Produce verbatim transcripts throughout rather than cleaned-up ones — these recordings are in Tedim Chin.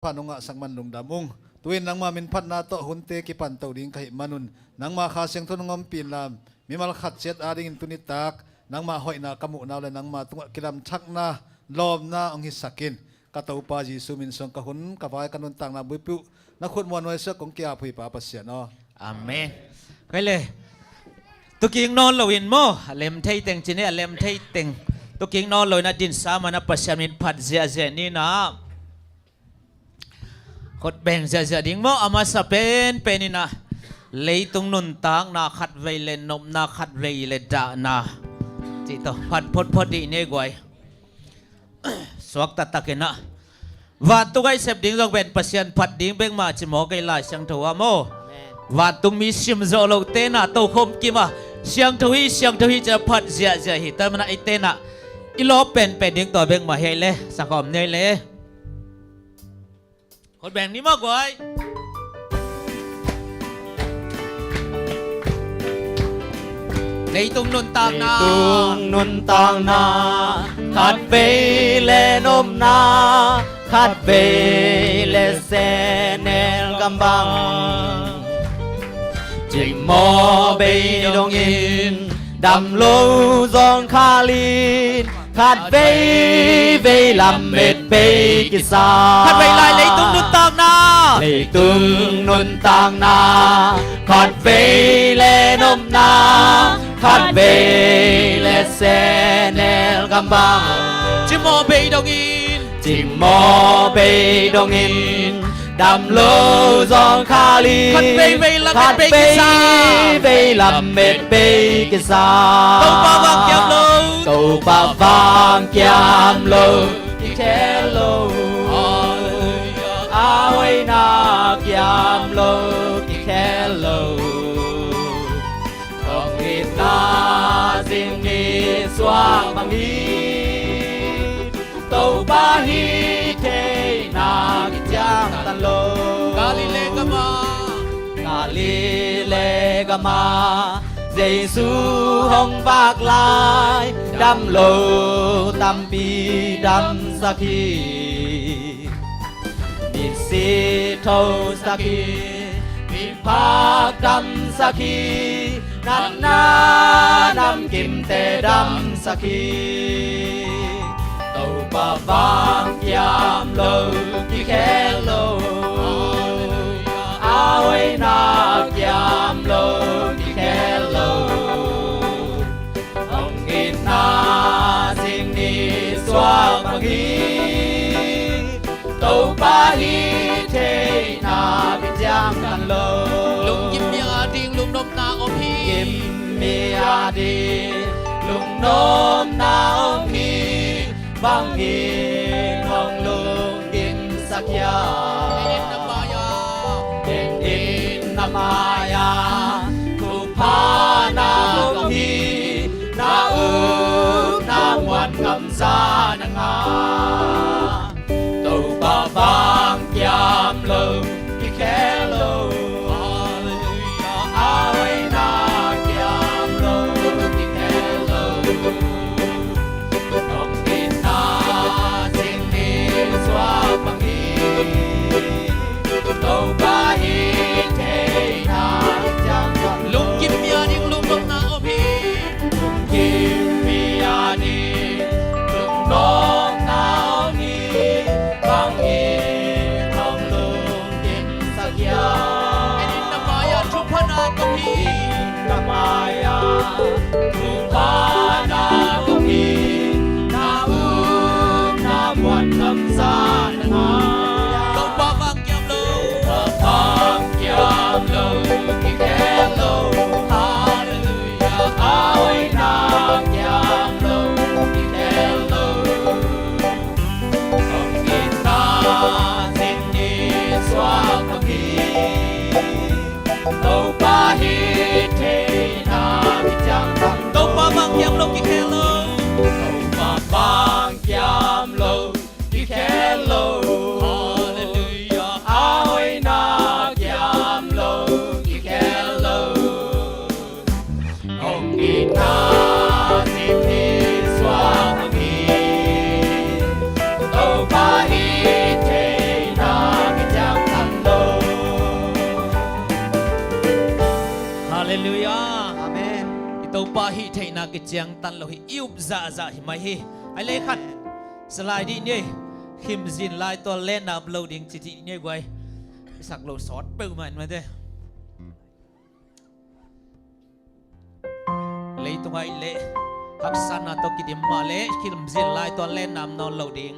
phan hong ngahsak man lungdam ung. Tu-in nangma min phatna tawh hunte kipan to ding ka hih manun, nangma Kha Siangtho hong ompih inla, mimal khat ciat adingin tuni tak nangma hoihna ka muhna uh le nangma tungah kilamthakna, lawmna hong hisak in. Ka Topa Jesu min suang ka hun, ka vai, ka nuntakna buaipih uh na khut muanhuai sungah kong ki-ap uh hi, Pa Pasian aw. Amen. Kei le, tuking nawn loin maw, a lem thei teng ci ni, a lem thei teng. Tuking nawn loin a dinsa man a Pasian min phat ziahziah ni na. Khut beng ziahziah ding maw, a masa penpen in ah, leitung nuntakna khatvei le nopna, khatvei le dahna cih tawh phat photphot dih ni guai. Suak taktak in ah, vantung a i sep ding zong pen Pasian phat ding bek mah ci maw, kei Lai Siangtho ah maw. Amen. Vantung mi sim zawh loh ten ah, tokhom kim ah, siangtho hi, siangtho hi ci a phat ziahziah hi. Tua manin ah eite in ah i lawp penpen ding tua bek mah hi le, sa khawm ni le. Khut beng ni maw guai. Leitung nuntakna. Leitung nuntakna, khatvei le nopna, khatvei le sehnel gam bang. Cingmawh bei dongin, dam lo zawngkhal in, khatveivei lamet bei kisa. Khatvei lai leitung nuntakna. Leitung nuntakna, khatvei le nopna, khatvei le sehnel gam bang. Cingmawh bei dongin. Cingmawh bei dongin, dam lo zawngkhal in, khatveivei lamet bei kisa. Khatveivei lamet bei kisa. Topa vang kiam lo. Topa vang kiam lo, kikhel lo. Hallelujah. A hoihna kiam lo, kikhel lo. Hong itna zing ni suak bang hi. Topa hih theihna kiciamtan lo. Galilee gam ah. Galilee gam ah Jesu hong vak lai, dam lo tampi damsak hi. Misit thosak hi, miphak damsak hi, natna namkimte damsak hi. Topa vang kiam lo, kikhel lo. A hoihna kiam lo, kikhel lo. Hong itna zing ni suak bang hi. Topa hih theihna kiciamtan lo. Lungkim mi ading lungnopna om hi. Lungkim mi ading lungnopna om hi. Bang in hong lungkimsak hiam? En in na mai-ah. En in na mai-ah. Thupha na hong hi. Na upna muan ngamza na ngah. Topa vang kiam lo, kikhel lo. Hallelujah. A hoihna kiam lo, kikhel lo. Hong itna zing ni suak bang hi. Topa hih theihna kiciamtan lo. Lungkim mi ading lungnopna om hi. Lungkim mi ading lungnopna om hi. Bang in hong lungkimsak hiam? En in na mai-ah thupha na hong hi. En in na mai-ah thupha na hong hi. Na upna muan ngamza na ngah. Topa vang kiam lo. Topa vang kiam lo, kikhel lo. Hallelujah. A hoihna kiam lo, kikhel lo. Hong itna zing ni suak bang hi. Topa hih theihna kiciamtan. Topa vang kiam Topa hih theihna kiciangtan lo hi, i up zahzah hi mai hi. Ai lei khat salai dih ni ei. Khimzin lai tua lenna up lo ding ci dih ni ei guai. I sak lo sawt peuhmah in mate. Leitung ah i leh haksatna tawh kidim mah leh khimzin lai tua lenna up nawn lo ding.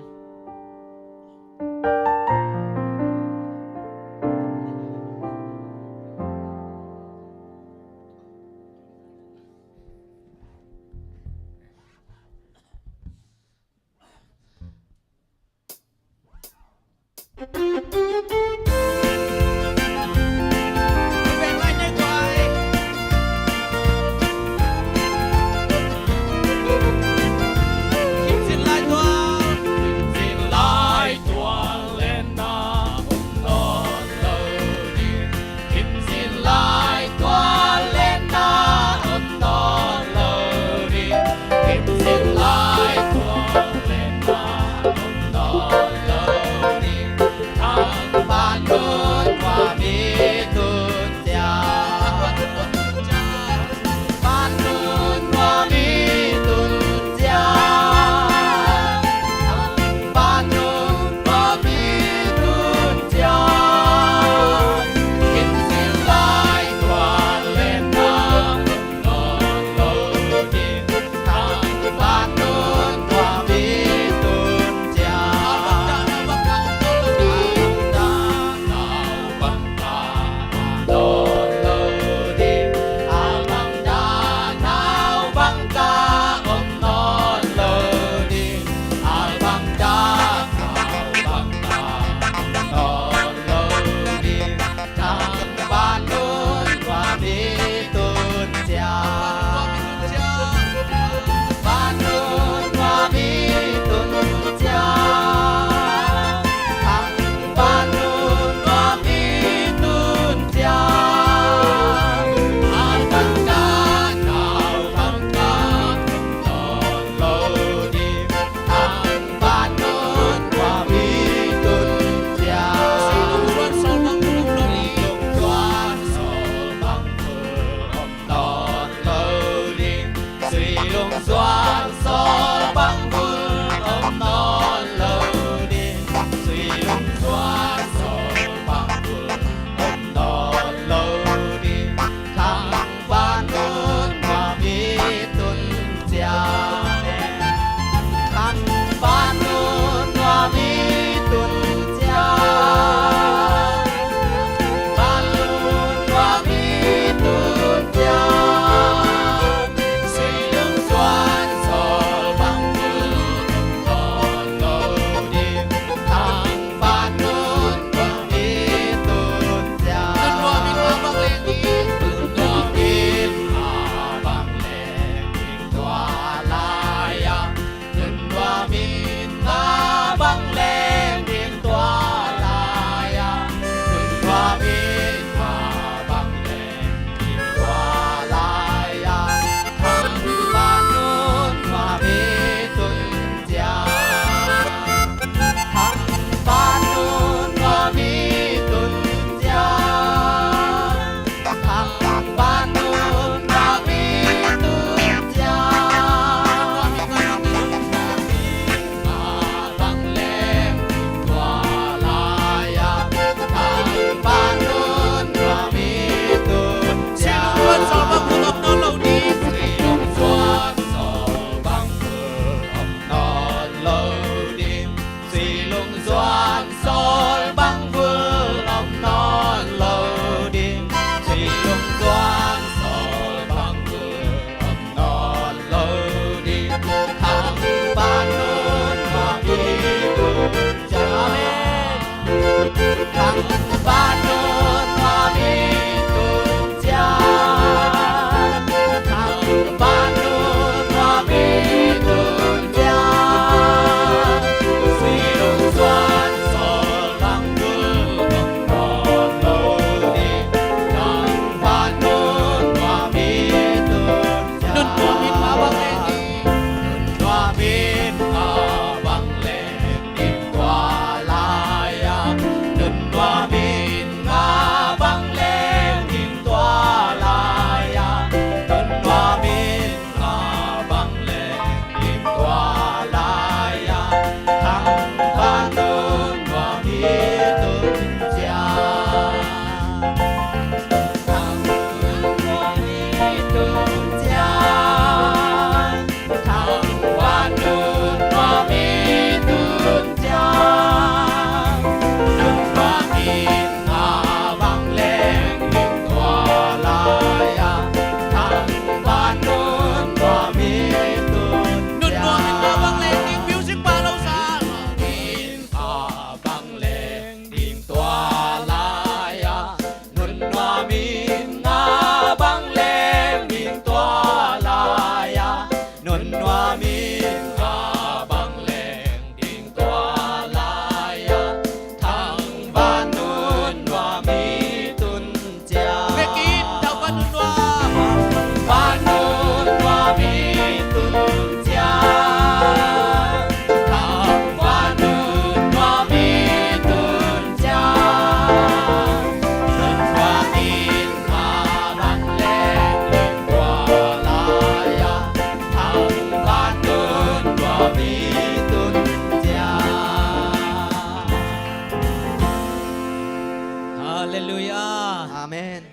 Halleluiah. Amen.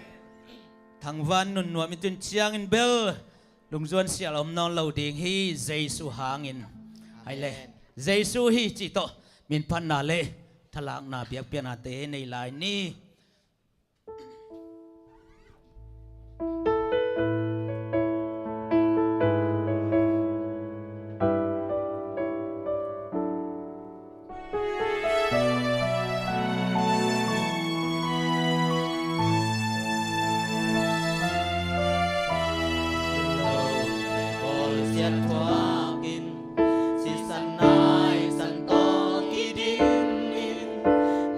Thangvan nunnuam i tun ciangin bel lungzuan sial om nawn lo ding hi, Jesu hangin. Hai le. Jesu hi cih tawh minphatna le thalakna biakpiaknate nei lai ni. Sisan nai san tawh kidingin,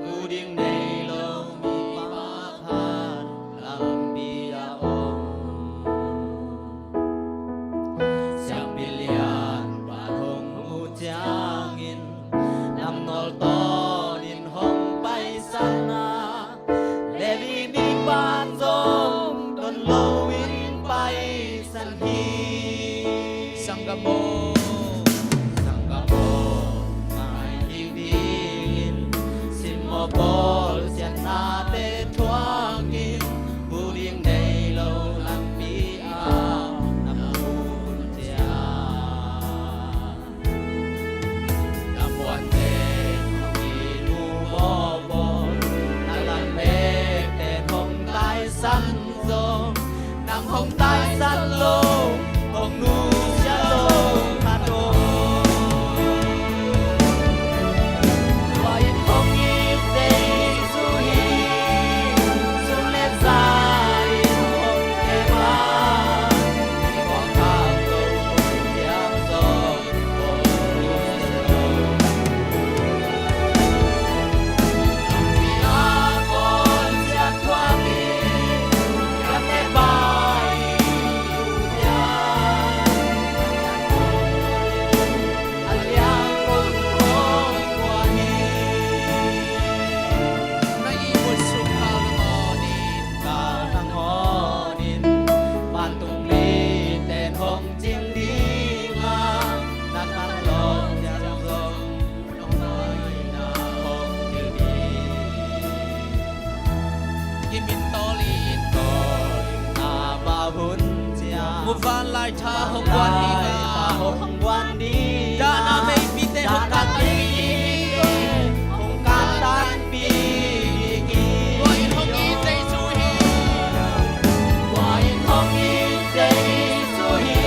mu ding nei lo mipa khat lampi a om. Siangpi lian pan hong mu ciangin, namngawl tawnin hong paisan a, Levi mipa zong don loin paisan hi. Sanggam aw, sanggam aw, ngai dingdingin, simmawh bawlsiatnate thuakin, mu ding nei lo lampi ah na mu ciang. Na puante hong it uh mawhbawl, na lanekte hong taisan zong, nang hong taisan lo, hong nusia lo khat om. Tua in hong it Jesu hi, sum le za in hong kem a, Muvanlai Tha hong guan ding a, dahna meipite hong kantan ding hi. Tua in hong it Jesu hi. Tua in hong it Jesu hi.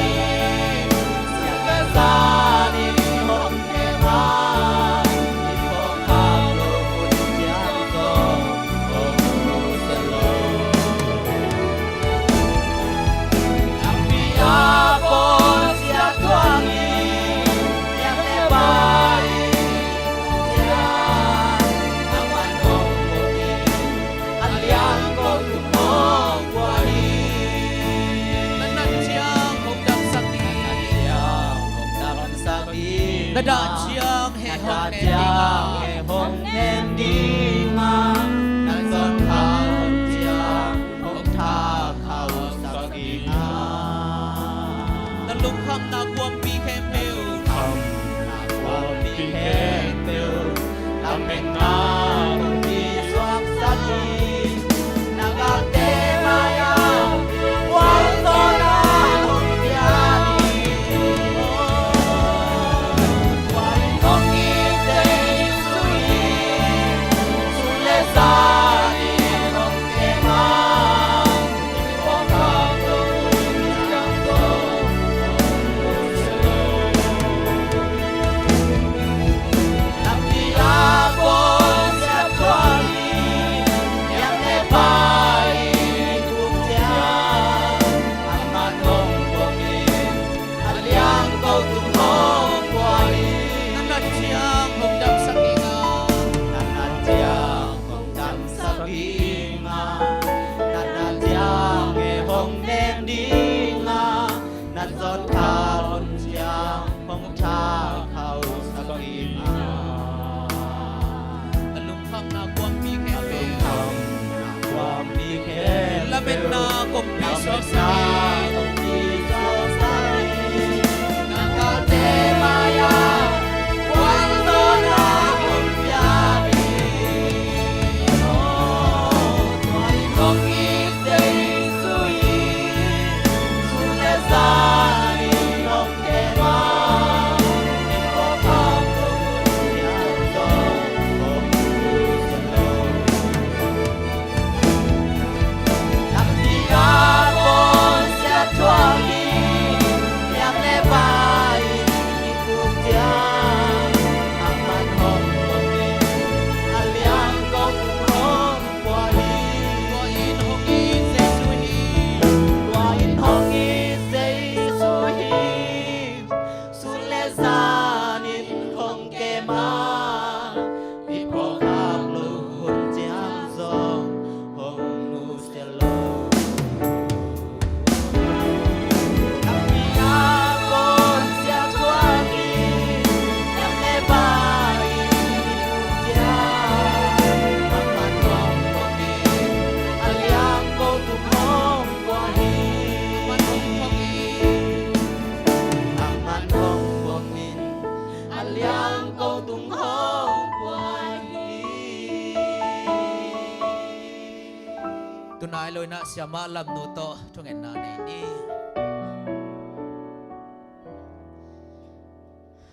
Siangtho zanin hong kem a, i phawk khak loh hun ciang zong hong nusia lo. Lampi a bawlsiat thuakin, niam le pa in hong ciang, amah hong pom in, a liang ko tung hong guan hi. Na nat ciang hong damsak ding, na dah ciang heh hong nem ding a, na zon khak hun ciang hong thak khauhsak ding a. Na lungkhamna kuampi khempeuh, na lungkhamna kuampi khempeuh, lametna kong kisuaksak hi. Na galte mai-ah gualzawhna hong pia ni. Tua in hong it Jesu hi. Sum le za in hong kem a, i phawk khak loh hun ciang zong hong nusia lo. Lampi a bawlsiat thuakin, niam le pa in hong ciang, amah hong pom in, a liang ko tung hong guan hi. Na nat ciang hong damsak ding a, na nat ciang hong damsak ding a, na nat ciang heh hong nem ding a, na zon khak hun ciang hong thak khauhsak ding a. Na lungkhamna kuampi khempeuh, na lungkhamna kuampi khempeuh, lametna kong kisuaksak hi. Na galte mai-ah gualzawhna hong pia ni. Tunai lo inah siamah Lamnu tawh thungetna nei ni.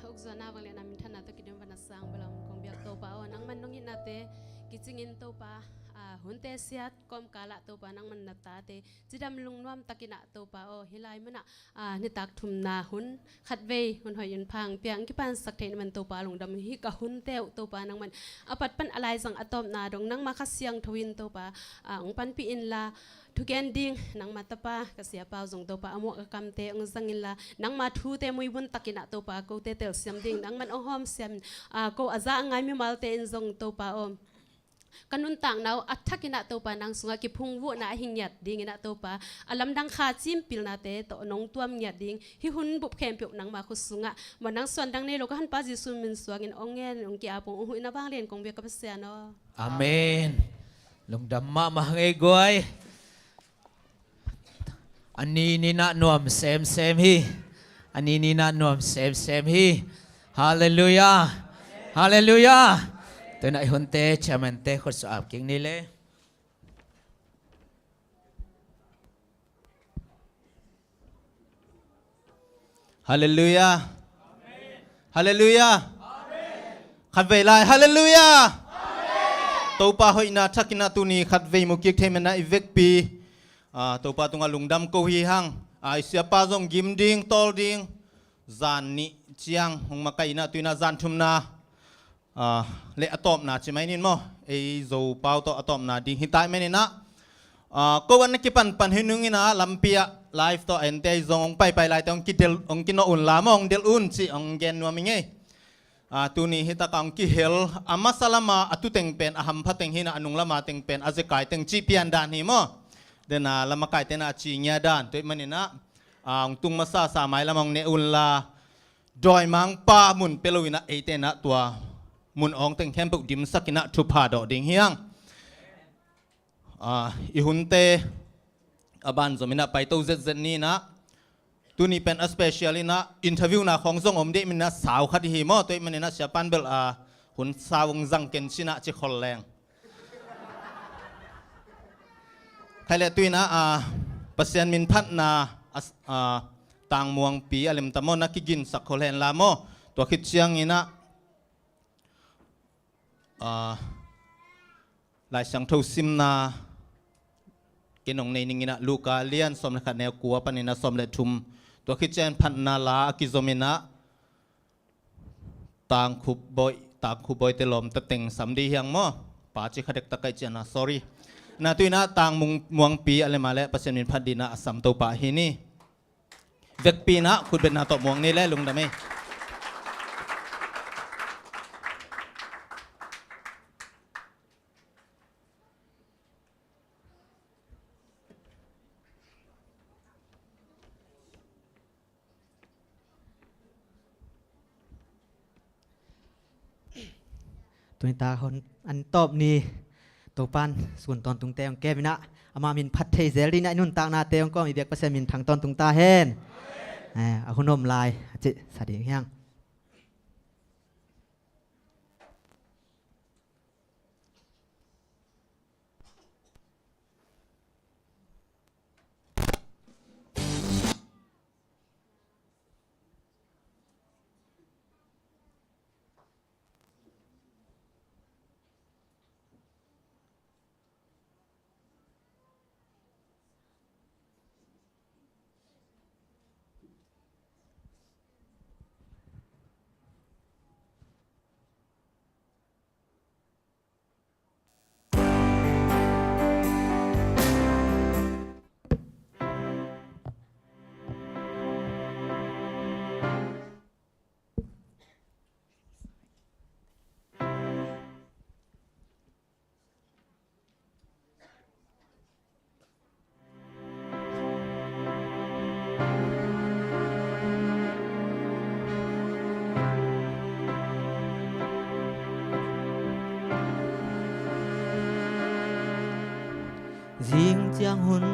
Ukzuahna vangliatna minthanna tawh kidim vana sang bel a om kong biak Topa aw, nangman nong itnate kicingin Topa, a, hunte siat kawmkalah Topa nangman na tate cidam lungnuam takinah Topa aw, hih lai munah, a, nitak thumna hun khatvei hun hoih hun pha hong pia, hong kipansak theih na man Topa lungdam hi. Ka hunte uh Topa nangman a pat pan a laizang a tawpna dong nangma Kha Siangtho in Topa, a, hong panpih inla, thugen ding nangma tapa ka siapa uh zong Topa a muak a kamte hong zang inla, nangma thute muivun takinah Topa kote telsiam ding nangman hong hawmsiam in, a, ko a za a ngai mimalte in zong Topa aw, ka nuntakna uh a thakinah Topa nang sungah kiphungvuhna ahi ngiat dinginah Topa, a lamdang kha cimpilnate tawh nong tuam ngiat ding hih hun bup khempeuh nangma khut sungah, mawh nang suandang nei lo ka honpa Jesu min suangin hong ngen hong ki-ap ung, hong huhna vanglian kong biak ka Pasian aw. Amen. Lungdam mahmah ngei guai. A ni ninah nuam semsem hi. A ni ninah nuam semsem hi. Halleluiah. Halleluiah. Tunah i hunte chairman-te khutsuah ap kik ni le. Halleluiah. Halleluiah. Khatvei lai. Halleluiah. Topa hoihna thakinah tuni khatvei mu kik thei manah i vekpi, a, Topa tungah lungdam ko hi hang. A, i siapa zong gim ding, tawl ding. Zan nih ciang hong makaih inah tuinah zan thumna, a, le a tawpna ci mai nin maw, ei Zopau tawh a tawpna ding hi tai maninah, a, ko an na kipanpan hi nunginah lampi ah live tawh a ente ahi zong hong paipai laite hong kidel, hong kinawh unla maw, hong delh un cih hong gen nuam i ngei. A, tuni hitakah hong kihel, a masa lama a tuteng pen a hampha teng hinah a nung lama teng pen a zekai teng cih pian dan hi maw. Dena lamakaite na a ci ngia dan tuih maninah, a, hong tung masasa mai lamah hong neh unla, dawimangpa mun pia loinah eite inah tua mun awng teng khempeuh dimsakinah thupha dawh ding hi hang. A, i hunte a banzom inah paito zetzet ninah, tuni pen a special inah interview na khawng zong om dih minah sau khat hi maw, tuih maninah siapan bel, a, hun sau hong zang ken cinah ci khol leng. Khai le tuinah, a, Pasian min phatna, a, a, Tangmuangpi a lemta maw, na kiginsak khol henla maw. Tua khit cianginah, a, Lai Siangtho simna ken hong nei ninginah Luka lian sawm le khat neu kua paninah sawm le thum. Tua khit ciang phatna la a kizominah Tangkhup Bawi, Tangkhup Bawite lawmta teng sam dih hiang maw? Pa ci kha dektak kaih cianah, sorry. Na tuinah Tang Mung, Muangpi a lema le Pasian min phat dinah a sam Topa hi ni. Vekpi inah khutbetna tawh muang ni le lungdam ei. Tuni ta hon an tawp ni Topan sun tawntungte hong kem inah ama min phat thei zel dinah i nuntaknate hong kawm i biak Pasian min thang tawntung ta hen. Eh, a hun om lai a cih sa ding hiang. Zing ciang hun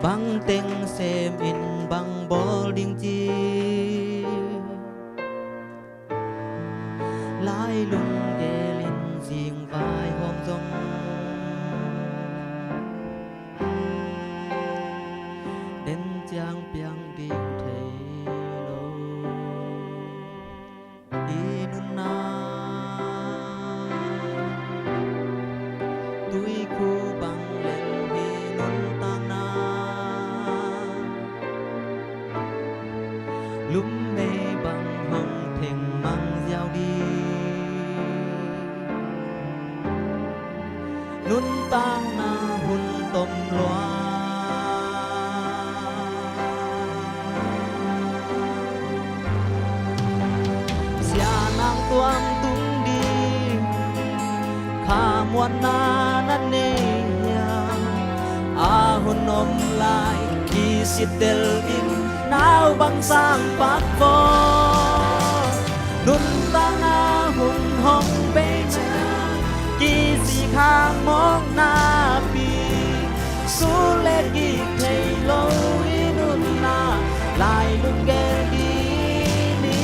bang teng semin bang bawl ding ci. Lai lunggel in zing vai Nuntakna hun tom lua. Sianang tuang tung ding khamuanna na nei hiam? A hun om lai kisitel in nau bang sang pak vo. Nuntakna hun hong bei ciang kisi khang mawkna pi. Su le kik thei lo i nunna lai lunggel ding hi.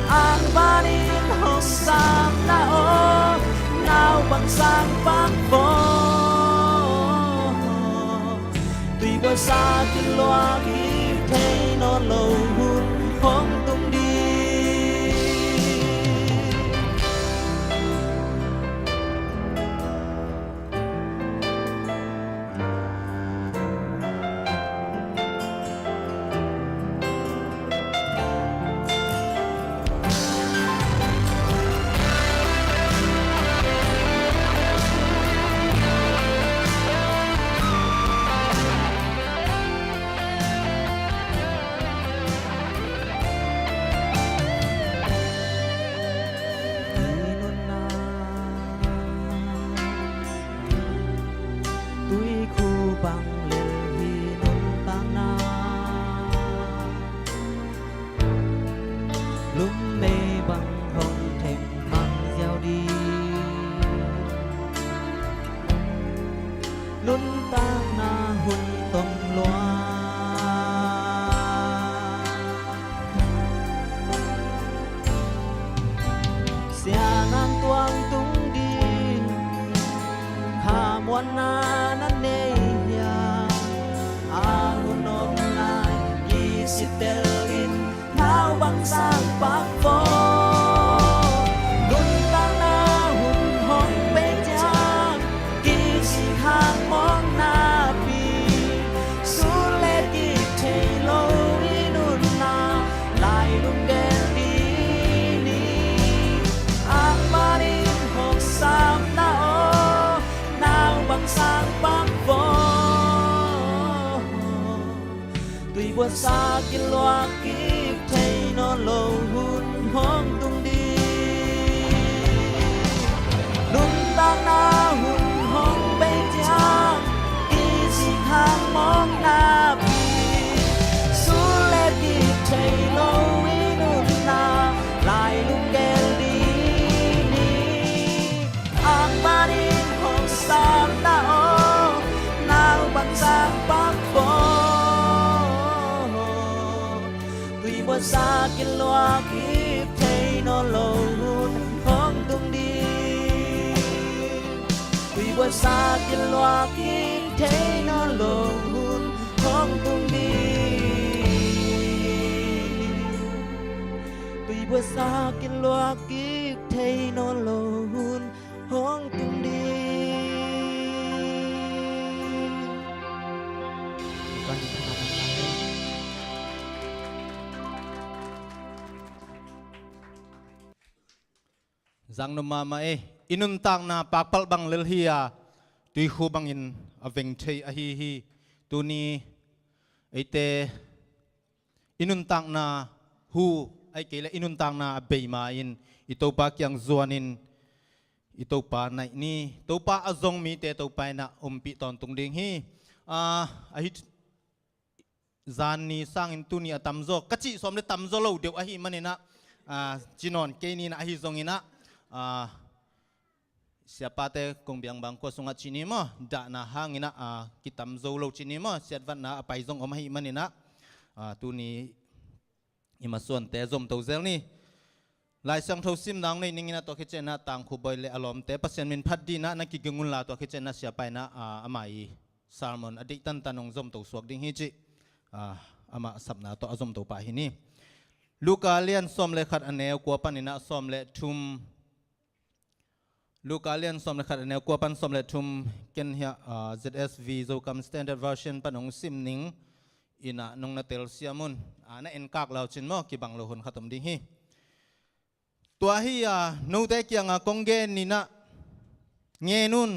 Ang panin hong samna aw, nau bang sang pak vo. Tuibuatsa kiluah kik thei nawn lo hun hong tung ding. Tuikhu bang lel hi nuntakna. Lumei bang hong theng mang ziau ding. Nuntakna hun tom lua. Sianang tuang tung ding khamuanna na nei hiam? A hun om lai kisitel in nau bang sang pak vo. Nuntakna hun hong bei ciang kisi khang mawkna pi. Su le kik thei lo i nunna lai lunggel ding hi. Ang panin hong samna aw, nau bang sang pak vo. Tuibuatsa kiluah kik thei nawn lo hun hong tung ding. Nuntakna hun hong bei ciang kisi khang mawkna pi. Su le kik thei lo i nunna lai lunggel ding hi. Ang panin hong samna aw, nau bang sang pak vo. Tuibuatsa kiluah kik thei nawn lo hun hong tung ding. Tuibuatsa kiluah kik thei nawn lo hun hong tung ding. Tuibuatsa kiluah kik thei nawn lo hun hong tung ding. Zang nuam mahmah ei. I nuntakna pakpalh bang lel hi a, tuikhu bangin a veng thei ahi hi. Tuni eite i nuntakna hu, ahih kei leh i nuntakna a bei ma-in i Topa kiang zuanin i Topa naih ni. Topa a zong mite Topa in ah ompih tawntung ding hi. Ah, ahi zan ni sangin tuni a tamzaw ka cih sawm le tamzaw lo deuh ahih manin ah, ah, ci nawn kei ni in ah, ahi zongin ah, ah, siapate kong biang bang khua sungah ci ni maw, dahna hangin ah, ah, kitam zo lo ci ni maw, siatvatna a pai zong om ahih manin ah, ah, tuni i masuante zomto zel ni. Lai Siangtho simna hong nei ning in ah, tua khit ciangin ah Tangkhu Bawi le a lawmte Pasian min phat dingin ah na kiging unla, tua khit ciangin ah siapa in ah, ah, ama i sermon a deih tantan hong zomto suak ding hi cih, ah, amah sapna tawh a zomto pah hi ni. Luka lian sawm le khat a neu kua panin ah sawm le thum. Luka lian sawm le khat a neu kua pan sawm le thum, ken hiah, ah, Z S V, Zokam Standard Version pan hong sim ning in ah nong na telsiam un. Ah, na enkak lau cin maw, kibang lo hun khat om ding hi. Tua hi a, note kiangah kong gen in ah, ngen un,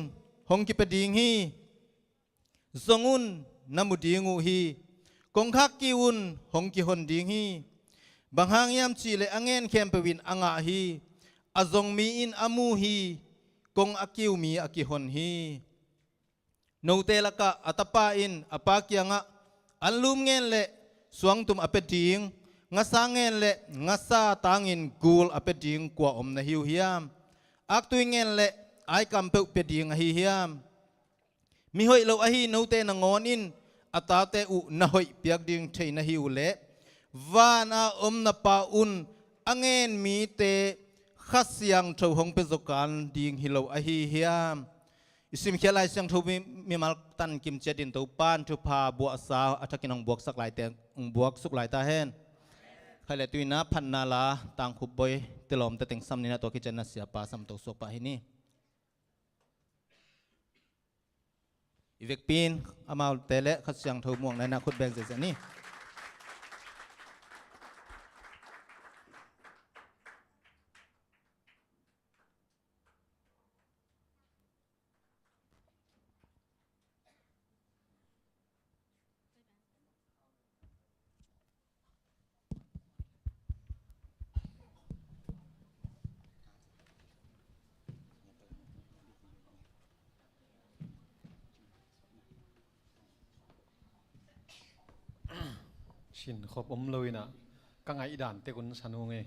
hong kipia ding hi. Zong un, na mu ding uh hi. Kongkhak kiu un, hong kihon ding hi. Bang hang hiam cihleh a ngen khempeuh in a ngah hi. A zong mi in a mu hi. Kong a kiu mi a kihon hi. Note lakah a tapa in a pa kiangah, anlum ngen leh suangtum a pia ding, ngasa ngen leh ngasa tangin gul a pia ding kua om na hi uh hiam? Aktui ngen leh aikam peuh pia ding ahi hiam? Mihoih lo ahi note nangawn in a tate uh na hoih piak ding thei na hi uh leh, van a om na Pa un a ngen mite Kha Siangtho hong pia zawkan ding hi lo ahi hiam? I simkhiat Lai Siangtho mi, mimal tan kim ciat in Topa'n thupha buahsa a thakin hong buaksak laite, hong buaksuk lai ta hen. Khai le tuina phatna la tangkhup boi telawm te teng sam ni na, tua kician na siapa sam to suak pah hi ni. I vekpi in amaute le Kha Siangtho muang na na khut beng zeze ni. Sin khop om lo inah ka ngaih dan tek un sa nung e.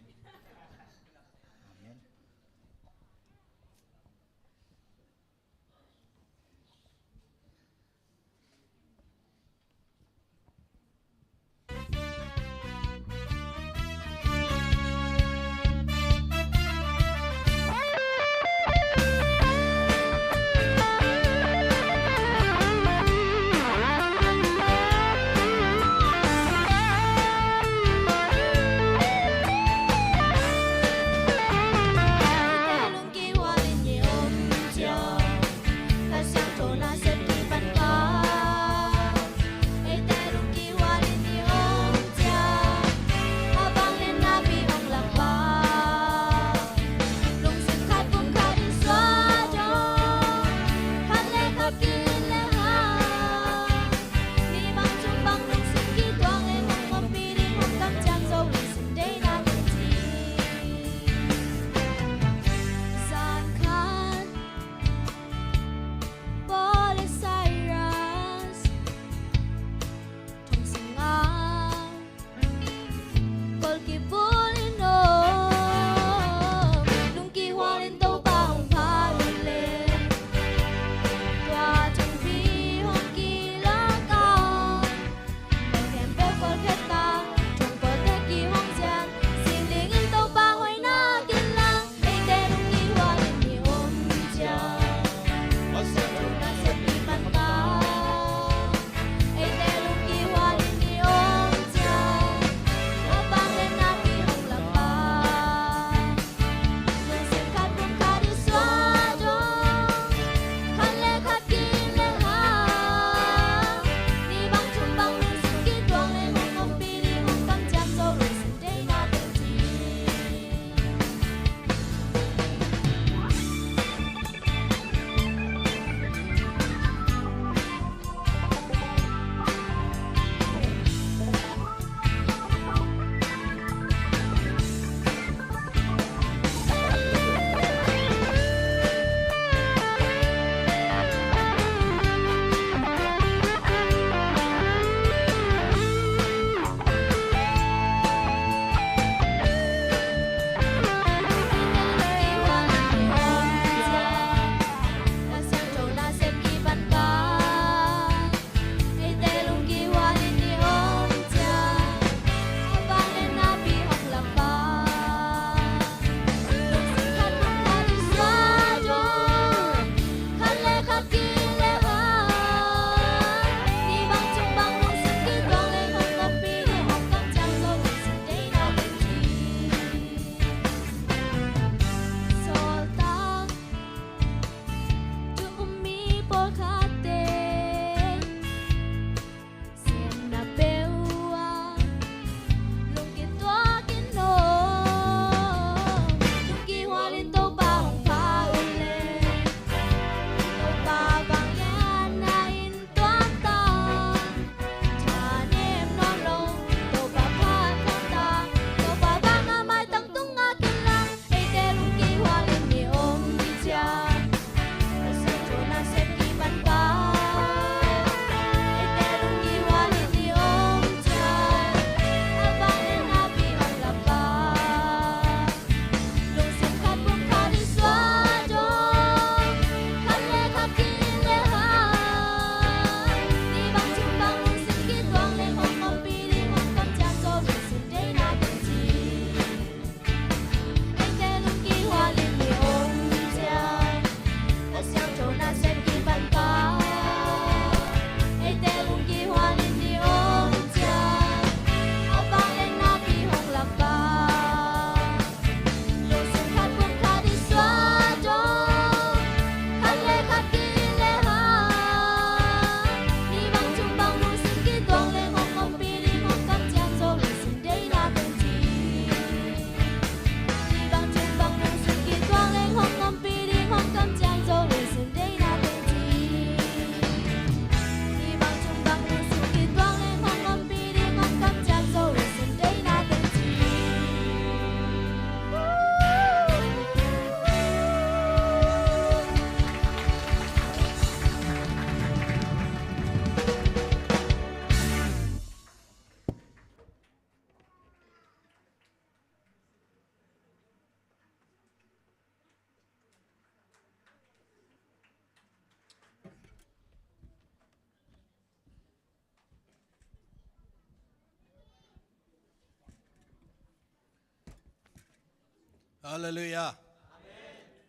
Halleluiah.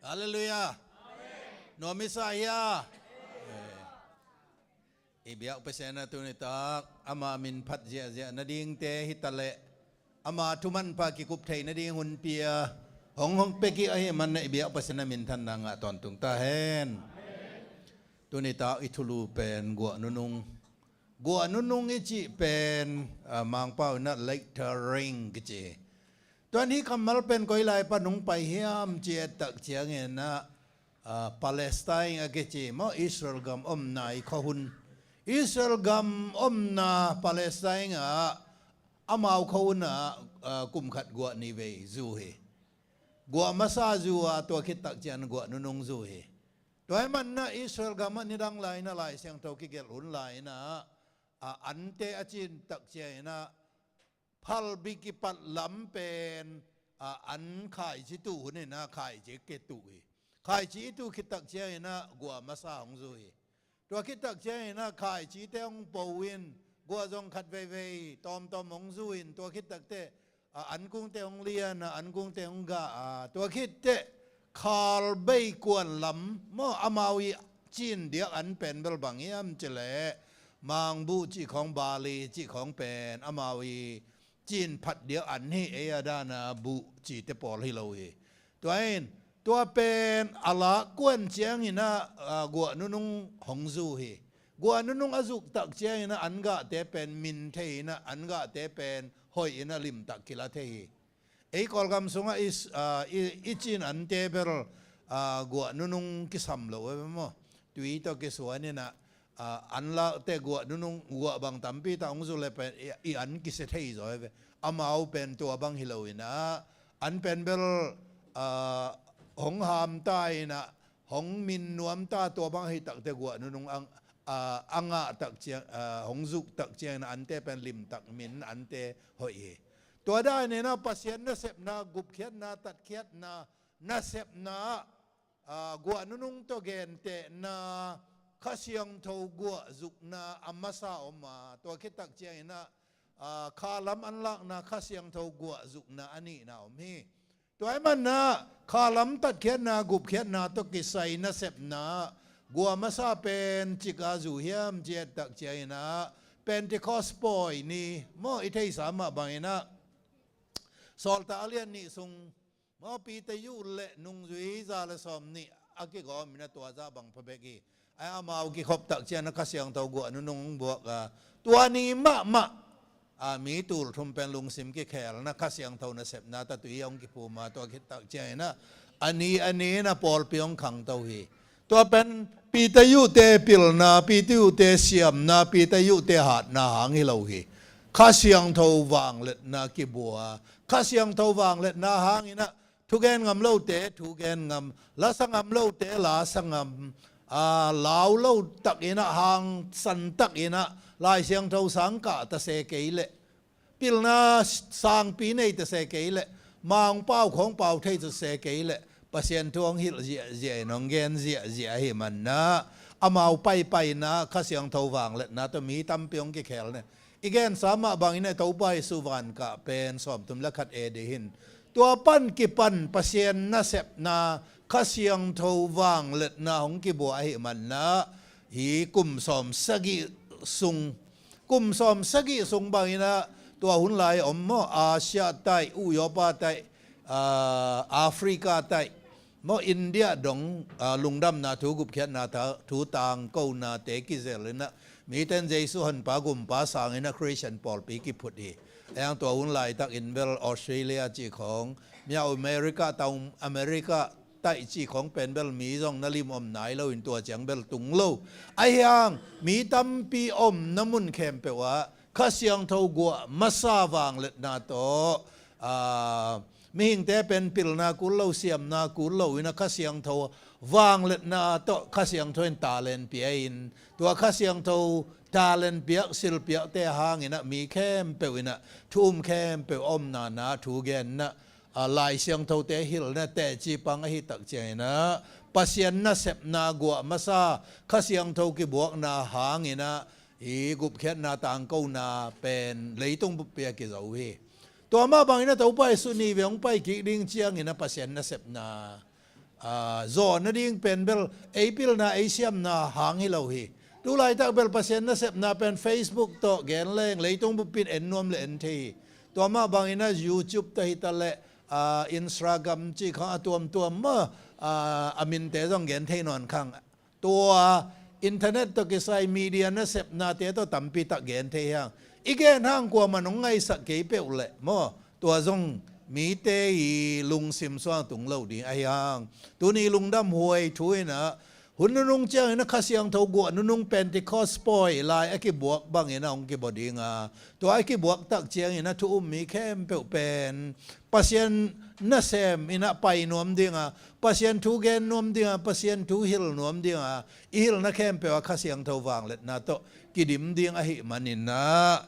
Halleluiah. Nuam i sa hia? I biak Pasian a tuni tak ama min phat ziahziah nadingte hi taleh ama thumanpha kikup thei nading hunpi a hong hong pia kik ahih man na i biak Pasian a minthanna ngah tawntung ta hen. Tuni tak i thulu pen guah nunung. Guah nunung i cih pen, ah, Mangpau in ah latter rain kici hi. Tuan hih kammal pen koi lai pan hong pai hiam ci et tak ciangin ah, ah, Palestine a kici maw, Israel gam omna i khuahun. Israel gam omna Palestine ah amau khuahun ah, ah, kum khat guah ni vei zu hi. Guah masa zu a tua khit tak ciang guah nunung zu hi. Tua ahih man ah Israel gam ah nidang lai in ah Lai Siangtho kigelh hun lai in ah, ah, ante a cin tak ciangin ah phalbi kipat lam pen, ah, an khaici tuh hun in ah khaici kituh hi. Khaici i tuh khit tak ciangin ah guah masa hong zu hi. Tua khit tak ciangin ah khaicite hong po in guah zong khat veivei tawmtawm hong zu in tua khit tak teh, ah, an kungte hong lian ah, an kungte hong gah ah, tua khit teh khalbei kuan lam maw, amau i cin diak an pen bel bang hiam ci leh mangbuh cih khawng, barley cih khawng pen amau i cin phat diak an hi. Ei a dan a buh cite pawl hi lo hi. Tua in tua pen a lak kuan ciangin ah, ah, guah nunung hong zu hi. Guah nunung a zuk tak ciangin ah an gahte pen min thei in ah an gahte pen hoih in ah limtak kila thei hi. Ei Kawlgam sungah i, ah, i, i cin ante bel, ah, guah nunung kisam lo e maw? Tui tawh kisuan in ah, ah, an lakte guah nunung, guah bang tampi tak hong zu le pen i, i an kisia thei zaw e ve. Amau pen tua bang hi lo in ah an pen bel, ah, hong hamta in ah hong min nuamta, tua bang hi tak teh guah nunung ang, ah, a ngah tak ciang, ah, hong zuk tak ciangin ah ante pen limtak, min ante hoih hi. Tua dan in ah Pasian nasepna, gupkhiatna, tatkhiatna, nasepna, ah, guah nunung tawh gentehna, Kha Siangtho guah zukna a masa om a, tua khit tak ciangin ah, ah, kha lam an lakna, Kha Siangtho guah zukna a nihna om hi. Tua ahih man ah kha lam tatkhiatna, gupkhiatna tawh kisai nasepna guah masa pen cik a zu hiam ci et tak ciangin ah Pentecost pawi ni maw, i theihsa mah bangin ah Sawltak a lian nih sung maw, Peter Yu le nungzui za le sawm nih a kigawm in ah tua zah bang pha bek hi. Ai amau kikhop tak ciang ah Kha Siangtho guah nunung hong buak a, tua ni mahmah, ah, mi tul thum pen lungsim kikhelna, Kha Siangtho nasepna tawh tui hong kiphum a, tua khit tak ciangin ah a ni a ni in ah pawlpi hong khangto hi. Tua pen Peter Yu te pilna, Peter Yu te siamna, Peter Yu te hatna hang hi lo hi. Kha Siangtho vangliatna kibua, Kha Siangtho vangliatna hangin ah thugen ngam lote thugen ngam, lasa ngam lote lasa ngam, ah, lau lo takin ah, hangsan takin ah Lai Siangtho sang kah ta se kei leh, pilna sangpi nei ta se kei leh, Mangpau khawng pau thei ta se kei leh, Pasian thu hong hilh ziahziah in hong gen ziahziah ahih man ah amau paipaina, Kha Siangtho vangliatna tawh mi tampi hong kikhel ne. I gensa mah bangin ah Topa Jesu van kah pen sawmthum le khat A D hi in, tua pan kipan Pasian nasepna, Kha Siangtho vangliatna hong kibua ahih man ah hih kum sawm sagih sung, kum sawm sagih sung bangin ah tua hun lai om maw, Asia tai, Europa tai, ah, Africa tai maw, India dong, ah, lungdamna thu, gupkhiatna thu, thu tangkonate kizel in ah mite in Jesu Honpa Gumpa sangin ah Christian pawlpi kiphut hi. Ahi hang tua hun laitakin bel Australia cih khawng, mia America, tau America taih cih khawng pen bel mi zong na lim om nai lo in tua ciang bel tung lo. Ahi hang mi tampi omna mun khempeuh ah Kha Siangtho guah masa vangliatna tawh, ah, mihingte pen pilna kul lo, siamna kul lo in ah Kha Siangtho vangliatna tawh Kha Siangtho in talent pia in, tua Kha Siangtho talent piak, sil piakte hangin ah mi khempeuh in ah thu um khempeuh omna na thu genna, ah, Lai Siangthote hilhna teci pang ahih tak ciangin ah Pasian nasepna guah masa, Kha Siangtho kibuakna hangin ah hih gupkhiatna tangkona pen leitung buppi ah kizo hi. Tua mah bangin a Topa Jesuh ni vei hong pai kik ding ciangin a Pasian nasepna, aa, zawh nading pen bel ei pilna ei siamna hang hi lo hi. Tu laitak bel Pasian nasepna pen Facebook tawh gen leng leitung buppi in en nuam le en thei hi. Tua mah bangin a YouTube tawh hi ta leh, aa, Instagram cih khang a tuamtuam mah, aa, a minte zong gen thei nawn khang. Tua internet tawh kisai media nasepnate tawh tampi tak gen thei hang. I gen hang kuamah nong ngaisak kei peuh leh maw, tua zong mite i lungsim sungah tung lo ding ahi hang. Tuni lungdam huai thu in a, hun nunung ciangin a Kha Siangtho guah nunung Pentecost pawi lai a kibuak bangin a hong kibaw ding a, tua a kibuak tak ciangin a thu um mi khempeuh pen Pasian nasem in a pai nuam ding a, Pasian thu gen nuam ding a, Pasian thu hilh nuam ding a, i hilhna khempeuh ah Kha Siangtho vangliatna tawh kidim ding ahih manin a,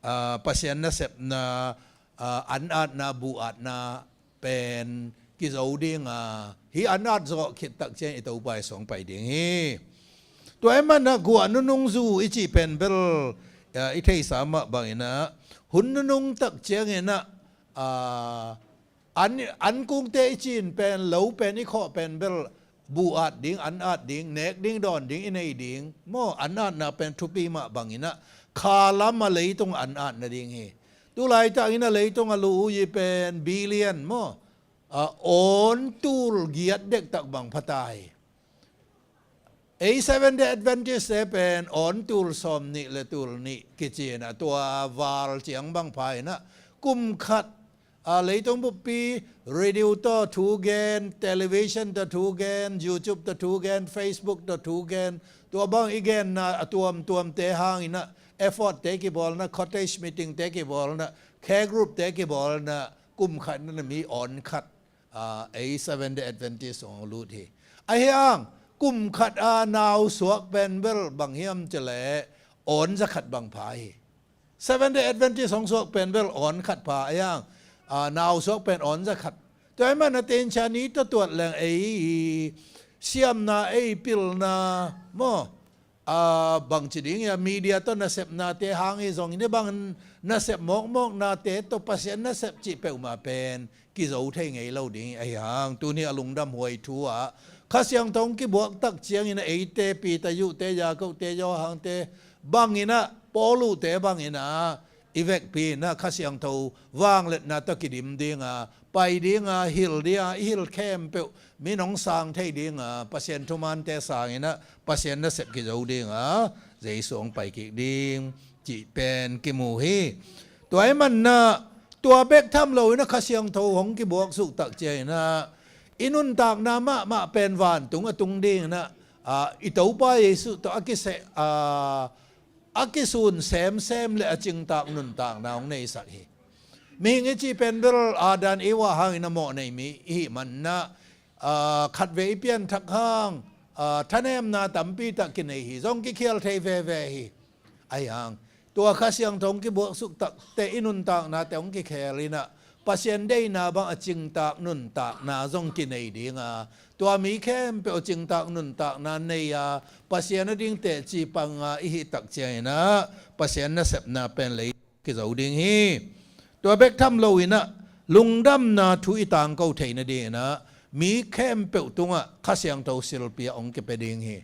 aa, Pasian nasepna, aa, an-atna, buh-atna pen kizo ding a, hih an-at zawh khit tak ciang i Topa Jesuh hong pai ding hi. Tua ahih manin a guah nunung zu i cih pen bel, aa, i theihsa mah bangin a, hun nunung tak ciangin a, aa, an, ankungte i cin pen, lo pen i khawh pen bel buh-at ding, an-at ding, nek ding, dawn ding i nei ding maw, an-atna pen thupi mah bangin a, khalam a leitung an-at nading hi. Tu laitakin a leitung a lu-ui pen billion maw, aa, awn tul giat dektak bang pha ta hi. Ei Seventh Day Adventist te pen awn tul sawm nih le tul nih kici in a, tua val ciang bang pha in a, kum khat, aa, leitung buppi radio tawh thu gen, television tawh thu gen, YouTube tawh thu gen, Facebook tawh thu gen, tua bang i genna a tuamtuamte hangin a, effort te kibawlna, cottage meeting te kibawlna, care group te kibawlna, kum khat na mi awn khat, aa, ei Seventh Day Adventist hong lut hi. Ahi hang, kum khat a nau suak pen bel bang hiam cih leh awn za khat bang pha hi. Seventh Day Adventist hong suak pen bel awn khat pha ahi hang, aa, nau suak pen awn za khat. Tua ahih manin a tenchani tawh tuat leng ei siamna, ei pilna maw, aa, bangci ding ia, media tawh nasepnate hang hi zongin, hih bang nasep mawkmawknate tawh Pasian nasep cih peuhmah pen kizo thei ngei lo ding ahi hang. Tuni a lungdam huai thu ah Kha Siangtho hong kibuak tak ciangin a eite Peter, Jude, Jakob te, Johan te bangin a, Paul te bangin a, i vekpi in a Kha Siangtho vangliatna tawh kidim ding a, pai ding a, hilh ding a, i hilh khempeuh min hong sang thei ding a, Pasian thumante sangin a, Pasian nasep kizo ding a, Jesuh hong pai kik ding cih pen kimu hi. Tua ahih manin a, tua bek tham loin a Kha Siangtho hong kibuak suk tak ciangin a, i nuntakna mahmah pen vantung a tung dingin a, aa, i Topa Jesuh tawh a kiseh, aa, a kisun semsem le a cingtak nuntakna hong neisak hi. Mihing i cih pen bel Adam Eva hangin a mawh nei mi i hih manin a, aa, khatvei i pianthak hang, aa, thanemna tampi tak kinei hi. Zong kikhial thei veve hi. Ahi hang, tua Kha Siangtho hong kibuak suk tak teh i nuntaknate hong kikhel in a, Pasian deihna bang a cingtak nuntakna zong kinei ding a, tua mi khempeuh a cingtak nuntakna nei a, Pasian a ding teci pang a i hih tak ciangin a, Pasian nasepna pen lei kizo ding hi. Tua bek tham loin a, lungdamna thu i tangko theih nadingin a, mi khempeuh tungah Kha Siangtho silpia hong kipia ding hi.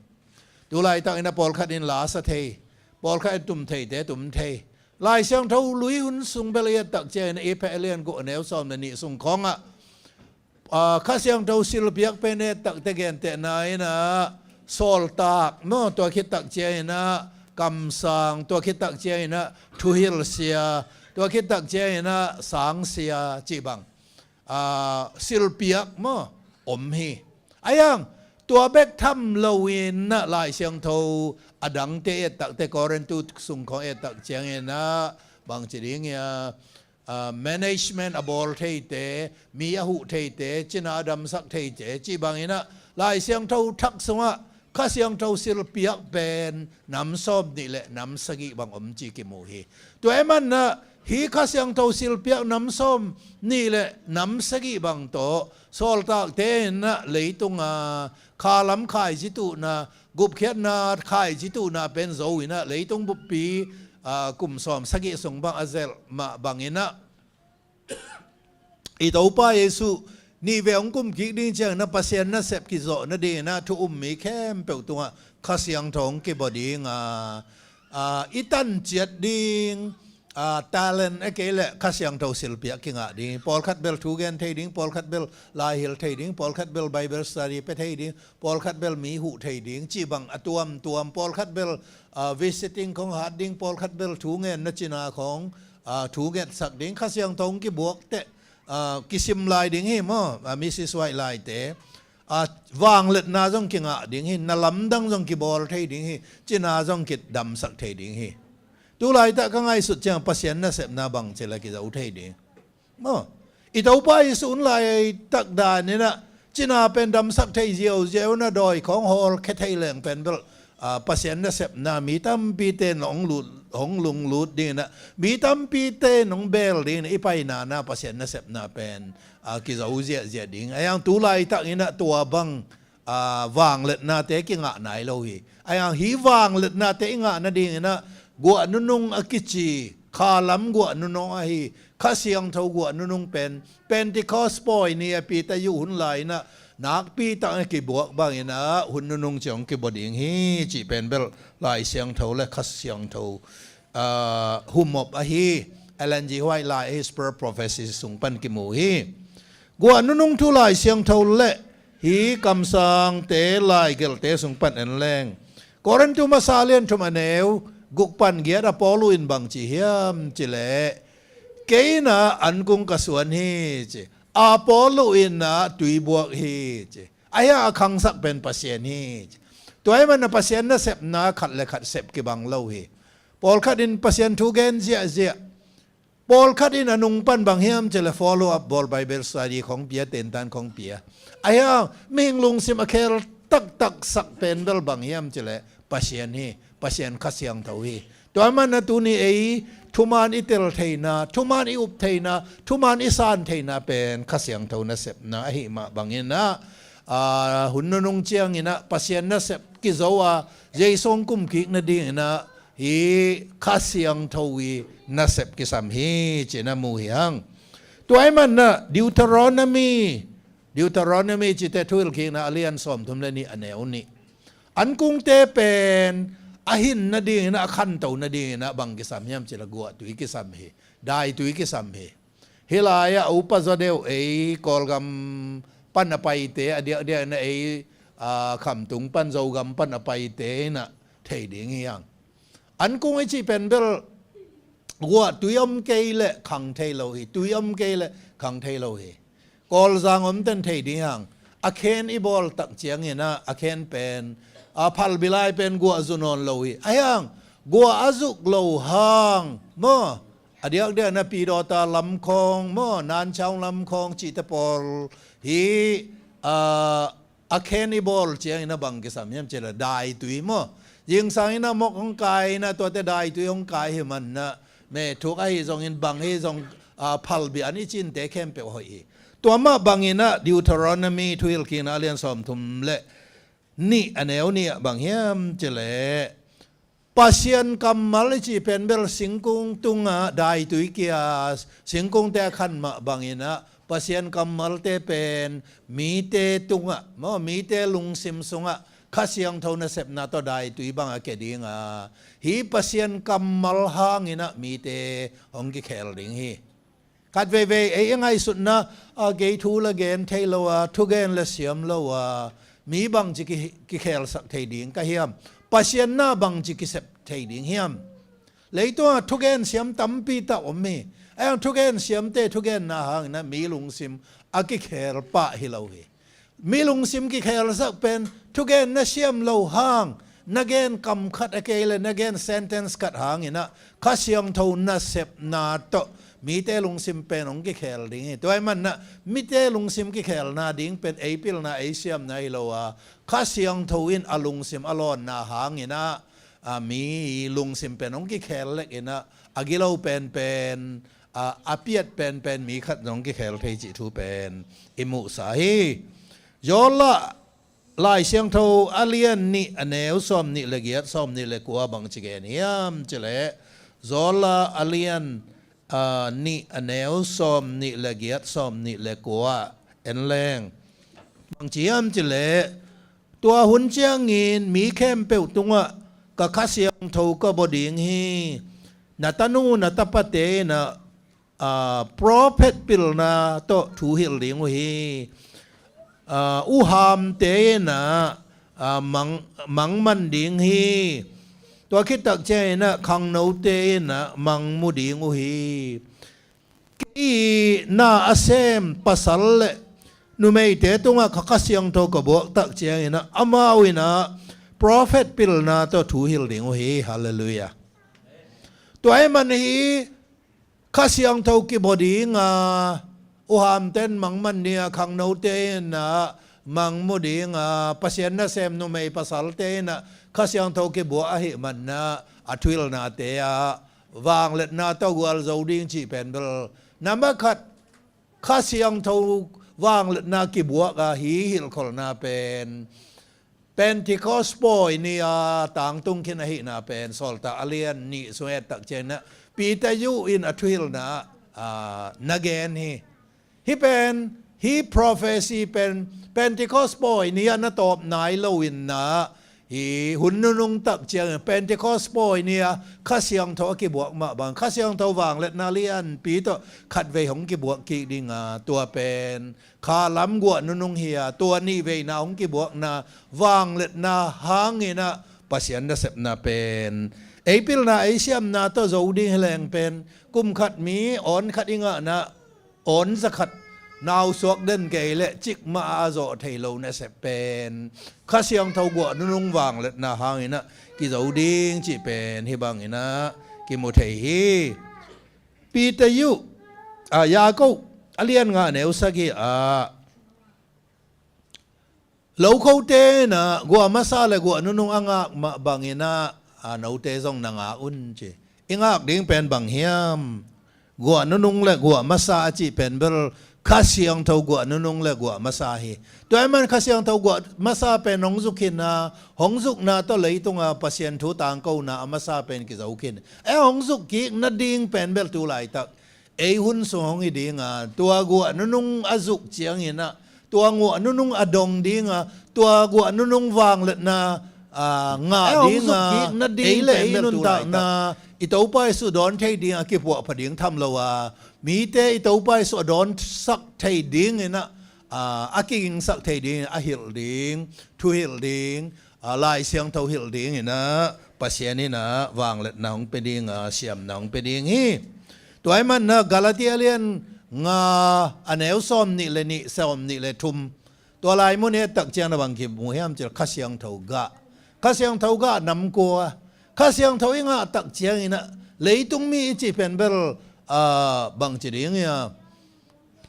Tu laitakin a pawlkhat in la sa thei, pawlkhat in tum theite tum thei. Lai Siangtho lui hun sung bel i et tak ciangin a, Efesa a lian guk a neu sawm le nih sung khawngah, aa, Kha Siangtho silpiak pen et tak teh gentehna in a, sawltak maw, tua khit tak ciangin a, kamsang, tua khit tak ciangin a, thuhilhsia, tua khit tak ciangin a, sangsia cih bang, aa, silpiak maw, om hi. Ahi hang, tua bek tham loin a Lai Siangtho a dangte et tak teh, Korintu sung khawng et tak ciangin a, bangci ding ia, aa, management a bawl theite, mi a huh theite, cina a damsak theite cih bangin a, Lai Siangtho thak sungah Kha Siangtho silpiak pen nam sawm nih le nam sagih bang om ci kimu hi. Tua ahih manin a, hih Kha Siangtho silpiak nam sawm nih le nam sagih bang tawh sawltakte in a, leitung a khalam khaicituhna, gupkhiatna khaicituhna pen zo in a, leitung buppi, aa, kum sawm sagih sung bang a zelh mah bangin a, i Topa Jesuh nih vei hong kum kik ding ciangin ah Pasian nasep kizawh nadingin ah thu um mi khempeuh tungah Kha Siangtho hong kibaw ding a, a, i tanciat ding, a, talent a kei leh Kha Siangtho silpiak kingah ding. Pawlkhat bel thu gen thei ding, pawlkhat bel laihilh thei ding, pawlkhat bel Bible study pia thei ding, pawlkhat bel mi huh thei ding, cih bang a tuamtuam, pawlkhat bel, a, visiting khong hat ding, pawlkhat bel thu ngen na cina khong, a, thu ngetsak ding, Kha Siangtho hong kibuak teh, a, kisim lai ding hi maw, a, Mrs White laite, a, vangliatna zong kingah ding hi, na lamdang zong kibawl thei ding hi, cina zong kidamsak thei ding hi. Tulaitak ka ngaihsut ciang Pasian nasepna bangci la kizo thei ding maw? I Topa Jesuh hun laitak danin ah cina pen damsak thei ziauziau na dawi khong hawlkhia thei leng pen bel, a, Pasian nasepna mi tampite in hong lut, hong lunglut dingin ah, mi tampite in hong beel dingin ah i paina na Pasian nasepna pen, a, kizo ziahziah ding. A, yang tulaitakin ah tua bang, a, vangliatnate kingah nai lo hi. A, yang hi vangliatnate i ngah nadingin ah guah nunung a kici, khalam guah nunung ahi Kha Siangtho guah nunung pen Pentecost pawi ni a Peter yuh hun lai-in ah nakpi takin a kibuak bangin ah hun nunung ciang kibaw ding hi cih pen bel Lai Siangtho le Kha Siangtho, a, humop ahi Ellen G White lai ahi Spur Prophecy sung pan kimu hi. Guah nunung thu Lai Siangtho le hi kamsangte laigelhte sung pan en leng, Korintu masa lian thum a neu guk pan giat ah Paulu in bang ci hiam cih leh, kei in ah ankung ka suan hi ci, Apollo in ah tuibuak hi ci. A, hi a khangsak pen Pasian hi ci. Tua ahih manin ah Pasian nasepna khat le khat sep kibang lo hi. Pawlkhat in Pasian thu gen ziahziah, pawlkhat in a nung pan bang hiam cih leh follow up bawl, Bible study khong pia, tentan khong pia. A, hi a mihing lungsim a khel taktak sak pen bel bang hiam cih leh Pasian hi, Pasian Kha Siangtho hi. Tua ahih manin ah tuni ei thuman i tel theihna, thuman i up theihna, thuman i san theihna pen Kha Siangtho nasepna ahi mah bangin ah, a, hun nunung ciangin ah Pasian nasep kizo a Jesu hong kum kik nadingin ah hi Kha Siangtho i nasep kisam hi cih na mu hi hang. Tua ahih manin ah Deuteronomy, Deuteronomy cih teh Thuhilhkikna a lian sawmthum le nih a neu nih, ankungte pen a hin nadingin ah, a khanto nadingin ah bang kisam hiam cih leh guahtui kisam hi, daitui kisam hi. Hih lai-ah a upa zaw deuh ei Kawlgam pan a paite, a diakdiakin ah ei, a, Khamtung pan, Zogam pan a paite in ah thei ding hi hang. Ankung i cih pen bel guahtui om kei leh khang thei lo hi, tui om kei leh khang thei lo hi. Kawlzang omten thei ding hi hang. A khen i bawl tak ciangin ah a khen pen, a, phalbi lai pen guah zu nawn lo hi. A, hi hang, guah a zuk lo hang maw, a diakdiakin ah Pidawta lam khawng maw, Nanchaung lam khawng cihte pawl hi, a, a khen i bawl ciangin ah bang kisam hiam cih leh daitui maw. Zingsangin ah mok hong kai in ah tuate daitui hong kai ahih manin ah methuk ahi zongin bang hi zong, a, phalbi an i cinte khempeuh hoih hi. Tua mah bangin ah Deuteronomy Thuhilhkikna a lian sawmthum le nih a neu nih ah bang hiam cih leh Pasian kammal i cih pen bel singkung tungah daitui kia, singkungte a khan mah bangin ah Pasian kammalte pen mite tungah maw, mite lungsim sungah Kha Siangtho nasepna tawh daitui bang a kia ding a, hi Pasian kammal hangin ah mite hong kikhel ding hi. Khat veivei ei i ngaihsutna, a, kei thu la gen thei lo a, thugen la siam lo a, mi bangci ki, kikhelsak thei ding ka hiam? Pasian na bangci kisep thei ding hiam? Leitungah thugen siam tampi tak om hi. A, thugen siamte thugenna hangin ah mi lungsim a kikhel pah hi lo hi. Mi lungsim kikhelsak pen thugen na siam lo hang, na gen kam khat a kei leh na gen sentence khat hangin ah Kha Siangtho nasepna tawh mite lungsim pen hong kikhel ding hi. Tua ahih manin ah mite lungsim kikhelna ding pen ei pilna ei siamna hi lo a, Kha Siangtho in a lungsim a lawnna hangin ah, a, mi lungsim pen hong kikhel lek in ah a gilo penpen, a, a piat penpen mi khat zong kikhel thei cih thu pen i muhsa hi. Joel ah, Lai Siangtho a lian nih a neu sawmnih le giat, sawmnih le kua bangci gen hiam cih leh, Joel ah a lian, nih a neu sawm nih le giat, sawm nih le kua en leng. Bang ci hiam cih leh, tua hun ciangin mi khempeuh tungah ka Kha Siangtho ka bua ding hi. Na tanu na tapate in ah, aa, prophet pilna tawh thu hilh ding uh hi. Aa, uhamte in ah, aa, mang, mang man ding hi. Tua khit tak ciangin ah khangnote in ah mang mu ding uh hi. Kei na a sem pasal le numeite tungah ka Kha Siangtho ka buak tak ciangin ah amau in ah prophet pilna tawh thu hilh ding uh hi. Halleluiah. Tua ahih man hi Kha Siangtho kibua ding a, uhamte in mang man ding a, khangnote in ah mang mu ding a, Pasian nasem numei pasalte in ah Kha Siangtho kibua ahih man ah a thuhilhnate ah vangliatna tawh gualzo ding cih pen bel, nambat khat, Kha Siangtho vangliatna kibuak a hi hilhkholhna pen Pentecost pawi ni a tangtung khin ahihna pen Sawltak a lian nih sung et tak ciangin ah Peter Yu in a thuhilhna ah, aa, na gen hi. Hih pen, hih prophecy pen Pentecost pawi ni ah na tawp nai lo in ah, hih hun nunung tak ciangin Pentecost pawi ni a Kha Siangtho a kibuak mah bang, Kha Siangtho vangliatna lianpi tawh khatvei hong kibuak kik ding a, tua pen khalam guah nunung hi a, tua nihveina hong kibuakna vangliatna hangin ah Pasian nasepna pen, ei pilna ei siamna tawh zo ding hi leng pen, kum khat mi awn khat i ngahna, awn za khat nausuak den kei leh cikmah a zawh thei lo nasep pen Kha Siangtho guah nunung vangliatna hangin ah kizo ding cih pen hih bangin ah kimu thei hi. Peter Yu, aa, Jakob a lian nga neu sagih ah, lokhote in ah guah masa le guah nunung a ngak mah bangin ah, aa, note zong na ngak un ci. I ngak ding pen bang hiam? Guah nunung le guah masa a cih pen bel Kha Siangtho guah nunung le guah masa hi. Tua ahih man Kha Siangtho guah masa pen hong zuk khin a, hong zukna tawh leitung a Pasian thu tangkona a masa pen kizo khin. Eh, hong zuk kik nading pen bel tu laitak ei hun sung hong hi ding a, tua guah nunung a zuk ciangin ah, tua guah nunung a dong ding a, tua guah nunung vangliatna, aa, ngah ding a, ei le ei nuntakna i Topa Jesuh dawn thei ding a kipuahpha ding tham lo a, mite i Topa Jesuh a dawnsak thei dingin ah, aa, a kigingsak thei dingin a hilh ding, thu hilh ding, aa, Lai Siangtho hilh dingin ah Pasian in ah vangliatna hong pia ding a, siamna hong pia ding hi. Tua ahih man ah Galati a lian nga a neu sawm nih le nih, sawm nih le thum, tua lai mun i et tak ciang na bang kimu hiam cih leh Kha Siangtho gah, Kha Siangtho gah nam kua, Kha Siangtho i ngah tak ciangin ah leitung mi i cih pen bel, aa, bang ci ding hiam,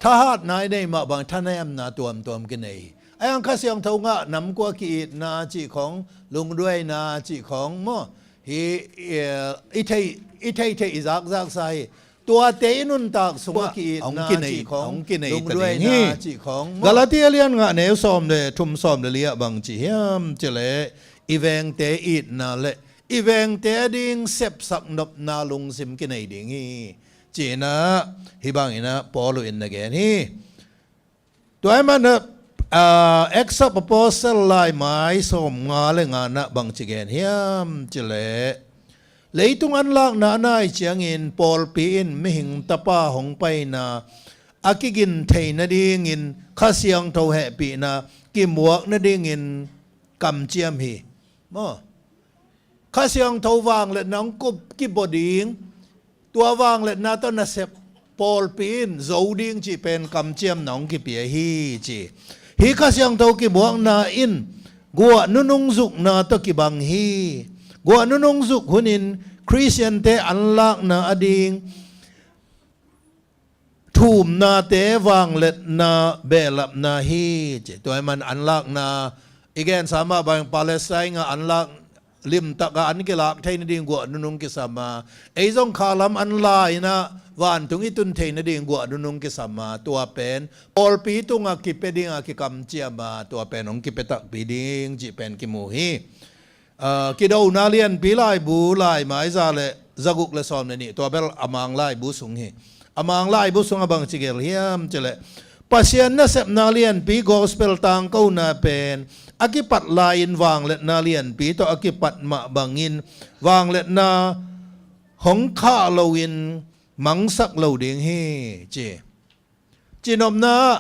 thahatna i neih mah bang thanemna tuamtuam kinei. Ahi hang Kha Siangtho ngah nam kua, ki-itna cih khong, lungduaina cih khong maw, hih, eh, i theih, i theih theih i zakzaksa hi. Tuate i nuntak sungah ki-itna cih khong, lungduaina cih khong maw. Galati a lian nga neu sawm le thum, sawm le li ah bang ci hiam cih leh, i vengte itna le i vengte ading sepsak nopna lungsim kinei ding hi, ci-in ah hih bangin ah Paul in na gen hi. Tua ahih man ah, aa, Acts of Apostle laimai sawm nga le nga na bang ci gen hiam cih leh, leitung anlakna a nai ciangin pawlpi in mihing tapa hong paina a kigin thei nadingin Kha Siangtho hehpihna kimuak nadingin kamciam hi. Maw? Kha Siangtho vangliatna hong kup kibua ding, tua vangliatna tawh nasep pawlpi in zo ding cih pen kamciamna hong kipia hi ci. Hih Kha Siangtho kimuakna in guah nunung zukna tawh kibang hi. Guah nunung zuk hunin Khristiante anlakna ading thumnate vangliatna behlapna hi ci. Tua ahih man anlakna i gensa mah bang Palestine ah anlak limtak ah an kilak thei nading guah nunung kisam a, ei zong khalam an la in ah vantung i tun thei nading guah nunung kisam a, tua pen pawlpi tungah kipia ding a kikamciam a, tua pen hong kipia takpi ding cih pen kimu hi. Aa, Kidona lianpi laibu laimai za le zaguk le sawm le nih, tua bel a Mang laibu sung hi. A Mang laibu sungah bangci gelh hiam cileh, Pasian nasepna lianpi gospel tangkona pen a kipat lai-in vangliatna lianpi tawh a kipat mah bangin vangliatna hong khah loin mangsak lo ding hi, ci. Cinopna ah,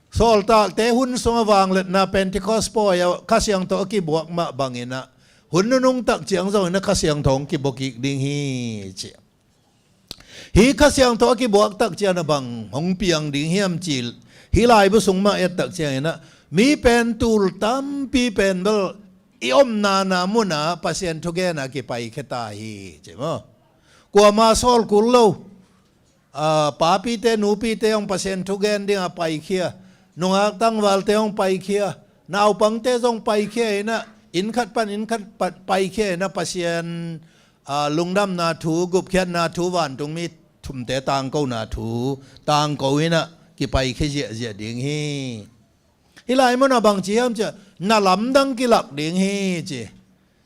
sawltakte hun sungah vangliatna Pentecost pawi-ah Kha Siangtho a kibuak mah banginah hun nunung tak ciang zongin a Kha Siangtho hong kibua kik ding hi, ci. Hih Kha Siangtho a kibuak tak ciangin a bang hong piang ding hiam cih hih laibu sung mah et tak cianginah mi pen tul tampi pen bel i omna na munah Pasian thugena kipaikhia ta hi, ci maw. Kuama sawl kul lo. Aa, papite, nupite hong Pasian thugen dingah paikhia, nungak tangvalte hong paikhia, naupangte zong paikhia inah, inn khat pan inn khat pan paikhia inah Pasian, aa, lungdamna thu, gupkhiatna thu, vantung mi thumte tangkona thu tangko inah kipaikhia ziahziah ding hi. Hih lai munah bangci hiam ciah, na lamdang kilak ding hi, ci.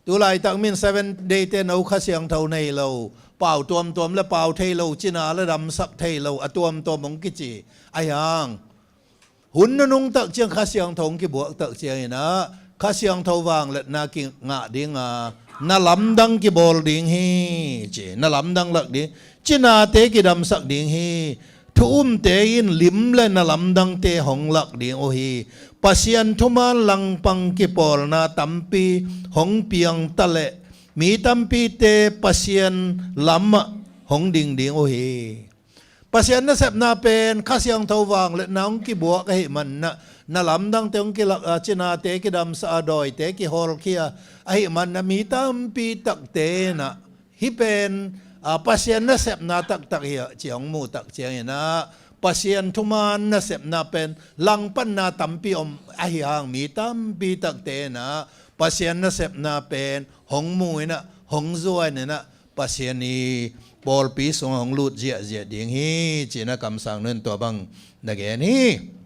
Tu laitak min Seven Day-te no Kha Siangtho nei lo, pau tuamtuam le pau thei lo, cina le damsak thei lo, a tuamtuam hong kici. Ahi hang hun nunung tak ciang Kha Siangtho hong kibuak tak cianginah Kha Siangtho vangliatna kingah dinga na lamdang kibawl ding hi, ci. Na lamdang lak ding, cinate kidamsak ding hi. Thu umte in lim le na lamdangte hong lak ding uh hi. Pasian thuman langpang kipawlna tampi hong piang taleh mi tampite Pasian lamah hong ding ding uh hi. Pasian nasepna pen Kha Siangtho vangliatna hong kibuak ahih manah na lamdangte hong kilak a, cinate kidamsak a, dawite kihawlkhia ahih manah mi tampi takte inah hih pen, aa, Pasian nasepna taktak hi, ci hong muh tak cianginah Pasian thuman nasepna pen langpanna tampi om ahi hang mi tampi takte inah Pasian nasepna pen hong mu inah, hong zuan inah Pasian i pawlpi sungah hong lut ziahziah ding hi, ci-inah kamsang nun tua bang na gen hi.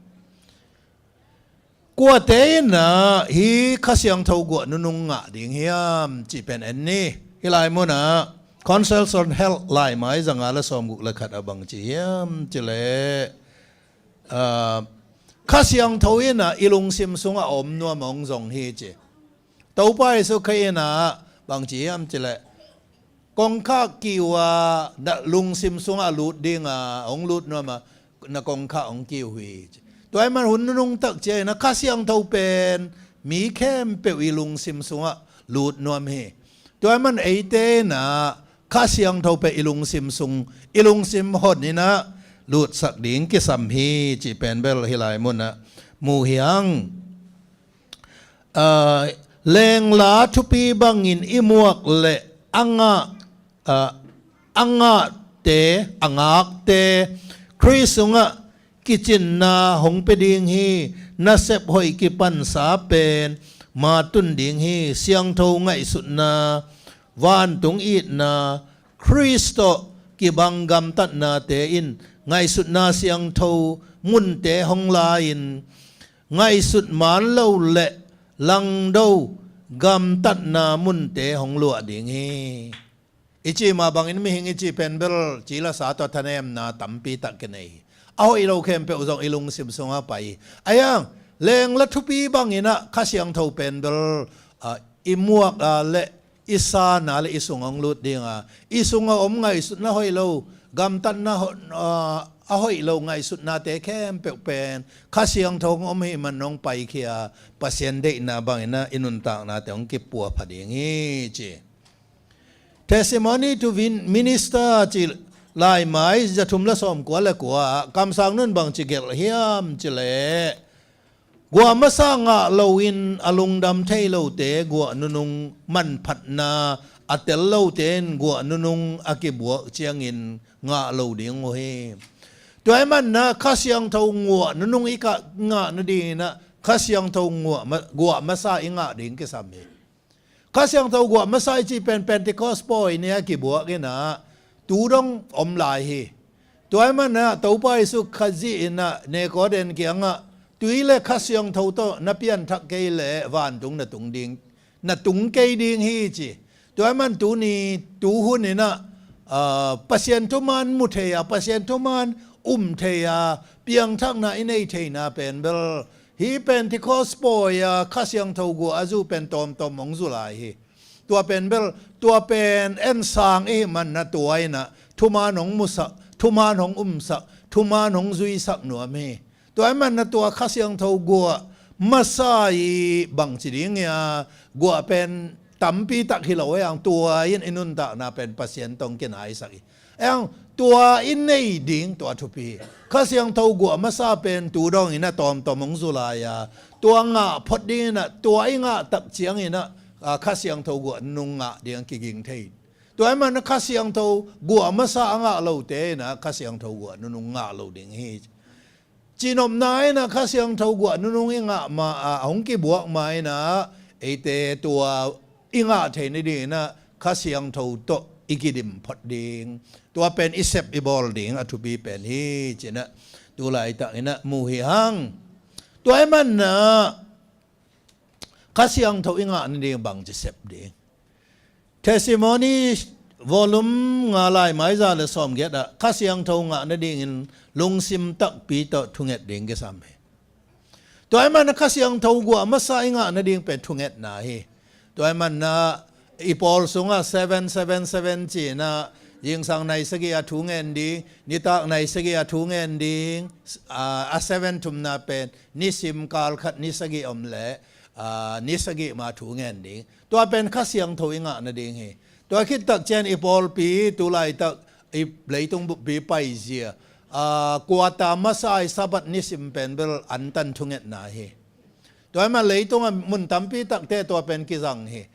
Kuate inah hih Kha Siangtho guah nunung ngah ding hiam cih pen en ni. Hih lai munah Counsels on Health laimai zanga le sawmguk le khat ah bangci hiam cileh, aa, Kha Siangtho inah i lungsim sungah a om nuam a hong zong hi, ci. Topa Jesuh Khrih inah bangci hiam cileh, kongkhak kiu a na lungsim sungah a lut dinga hong lut nuam a, na kongkhak hong kiu hi, ci. Tua ahih man hun nunung tak cianginah Kha Siangtho pen mi khempeuh i lungsim sungah lut nuam hi. Tua ahih man eite inah Kha Siangtho pen i lungsim sung, i lungsim hon inah lutsak ding kisam hi, cih pen bel hih lai munah mu hi hang. Aa, lengla thupi bangin i muak le a ngah, aa, a ngahte, a ngakte, Khrih sungah kicinna hong pia ding hi. Nasep hoih kipansa pen matun ding hi. Siangtho ngaihsutna, vantung itna, Khrih tawh kibang gamtatnate in ngaihsutna siangtho munte hong la-in ngaihsut maan lo le langdo gamtatna munte hong luah ding hi. I cih mah bangin mihing i cih pen bel ci le sa tawh thanemna tampi tak kinei hi. A hoih lo khempeuh zong i lungsim sungah pai hi. Ahi hang lengla thupi banginah Kha Siangtho pen bel, ah, i muak a le i san a le i sung hong lut dinga, i sungah om ngaihsutna hoih lo, gamtatna ho-, aa, a hoih lo ngaihsutnate khempeuh pen Kha Siangtho hong om ahih man hong paikhia, Pasian deihna banginah i nuntaknate hong kipuapha ding hi, ci. Testimony to Win-, Minister cih laimai zathum le sawmkua le kua ah kamsang nun bangci gelh hiam cileh, guah masa ngah loin a lungdam thei lote guah nunung, manphatna a tel lote in guah nunung a kibuak ciangin ngah lo ding uh hi. Tua ahih manah Kha Siangtho guah nunung i ka-, ngah nadinginah Kha Siangtho guah ma-, guah masa i ngah ding kisam hi. Kha Siangtho guah masa i cih pen Pentecost pawi ni a kibuak inah tu dong om lai hi. Tua ahih manah Topa Jesuh Khazih inah Nicodemus kiangah tui le Kha Siangtho tawh na pianthak kei leh vantung na tung ding, na tung kei ding hi, ci. Tua ahih man tuni, tuhun inah Aa, Pasian thuman mu thei a, Pasian thuman um thei a, piangthakna i nei theina pen bel hih Pentecost pawi a Kha Siangtho guah a zu pen tawmtawm hong zu lai hi. Tua pen bel, tua pen ensang i hih manna tua inah thuman hong musak, thuman hong umsak, thuman hong zuisak nuam hi. Tua ahih manna tua Kha Siangtho guah masa i bangci ding hi a, guah pen tampi tak hi lo hi hang, tua in i nuntakna pen Pasian tawh kinaisak hi. Hang, tua i nei ding tua thupi hi. Kha Siangtho guah masa pen tu dong inah tawmtawm hong zu lai a, tua ngah phot ding inah, tua i ngah tak ciang inah, aa, Kha Siangtho guah nunung ngah ding kiging thei. Tua ahih manna Kha Siangtho guah masa a ngah lote inah Kha Siangtho guah nunung ngah lo ding hi. Cihnopna inah Kha Siangtho guah nunung i ngah ma a, a hong kibuak ma inah eite tua i ngah thei nading inah Kha Siangtho tawh i kidim phot ding, tua pen i sep i bawl ding a thupi pen hi ci inah tu laitak inah mu hi hang. Tua ahih manna Kha Siangtho i ngah nading bangci sep ding. Testimony volume nga, laimai za le sawmgiat ah Kha Siangtho ngah nadingin lungsim takpi tawh thunget ding kisam hi. Tua ahih manna Kha Siangtho guah masa i ngah nading pen thungetna hi. Tua ahih manna i pawl sungah seven seven seven ci inah zingsang nai sagih a thu ngen ding, nitak nai sagih a thu ngen ding, aa, a seven thumna pen nisim kal khat ni sagih om leh, aa, ni sagih ma thu ngen ding. Tua pen Kha Siangtho i ngah nading hi. Tua khit tak ciang i pawlpi tu laitak i leitung buppi paizia, aa, kuata masa i Sabbath nisim pen bel antan thungetna hi. Tua ahih man leitungah mun tampi takte tua pen kizang hi.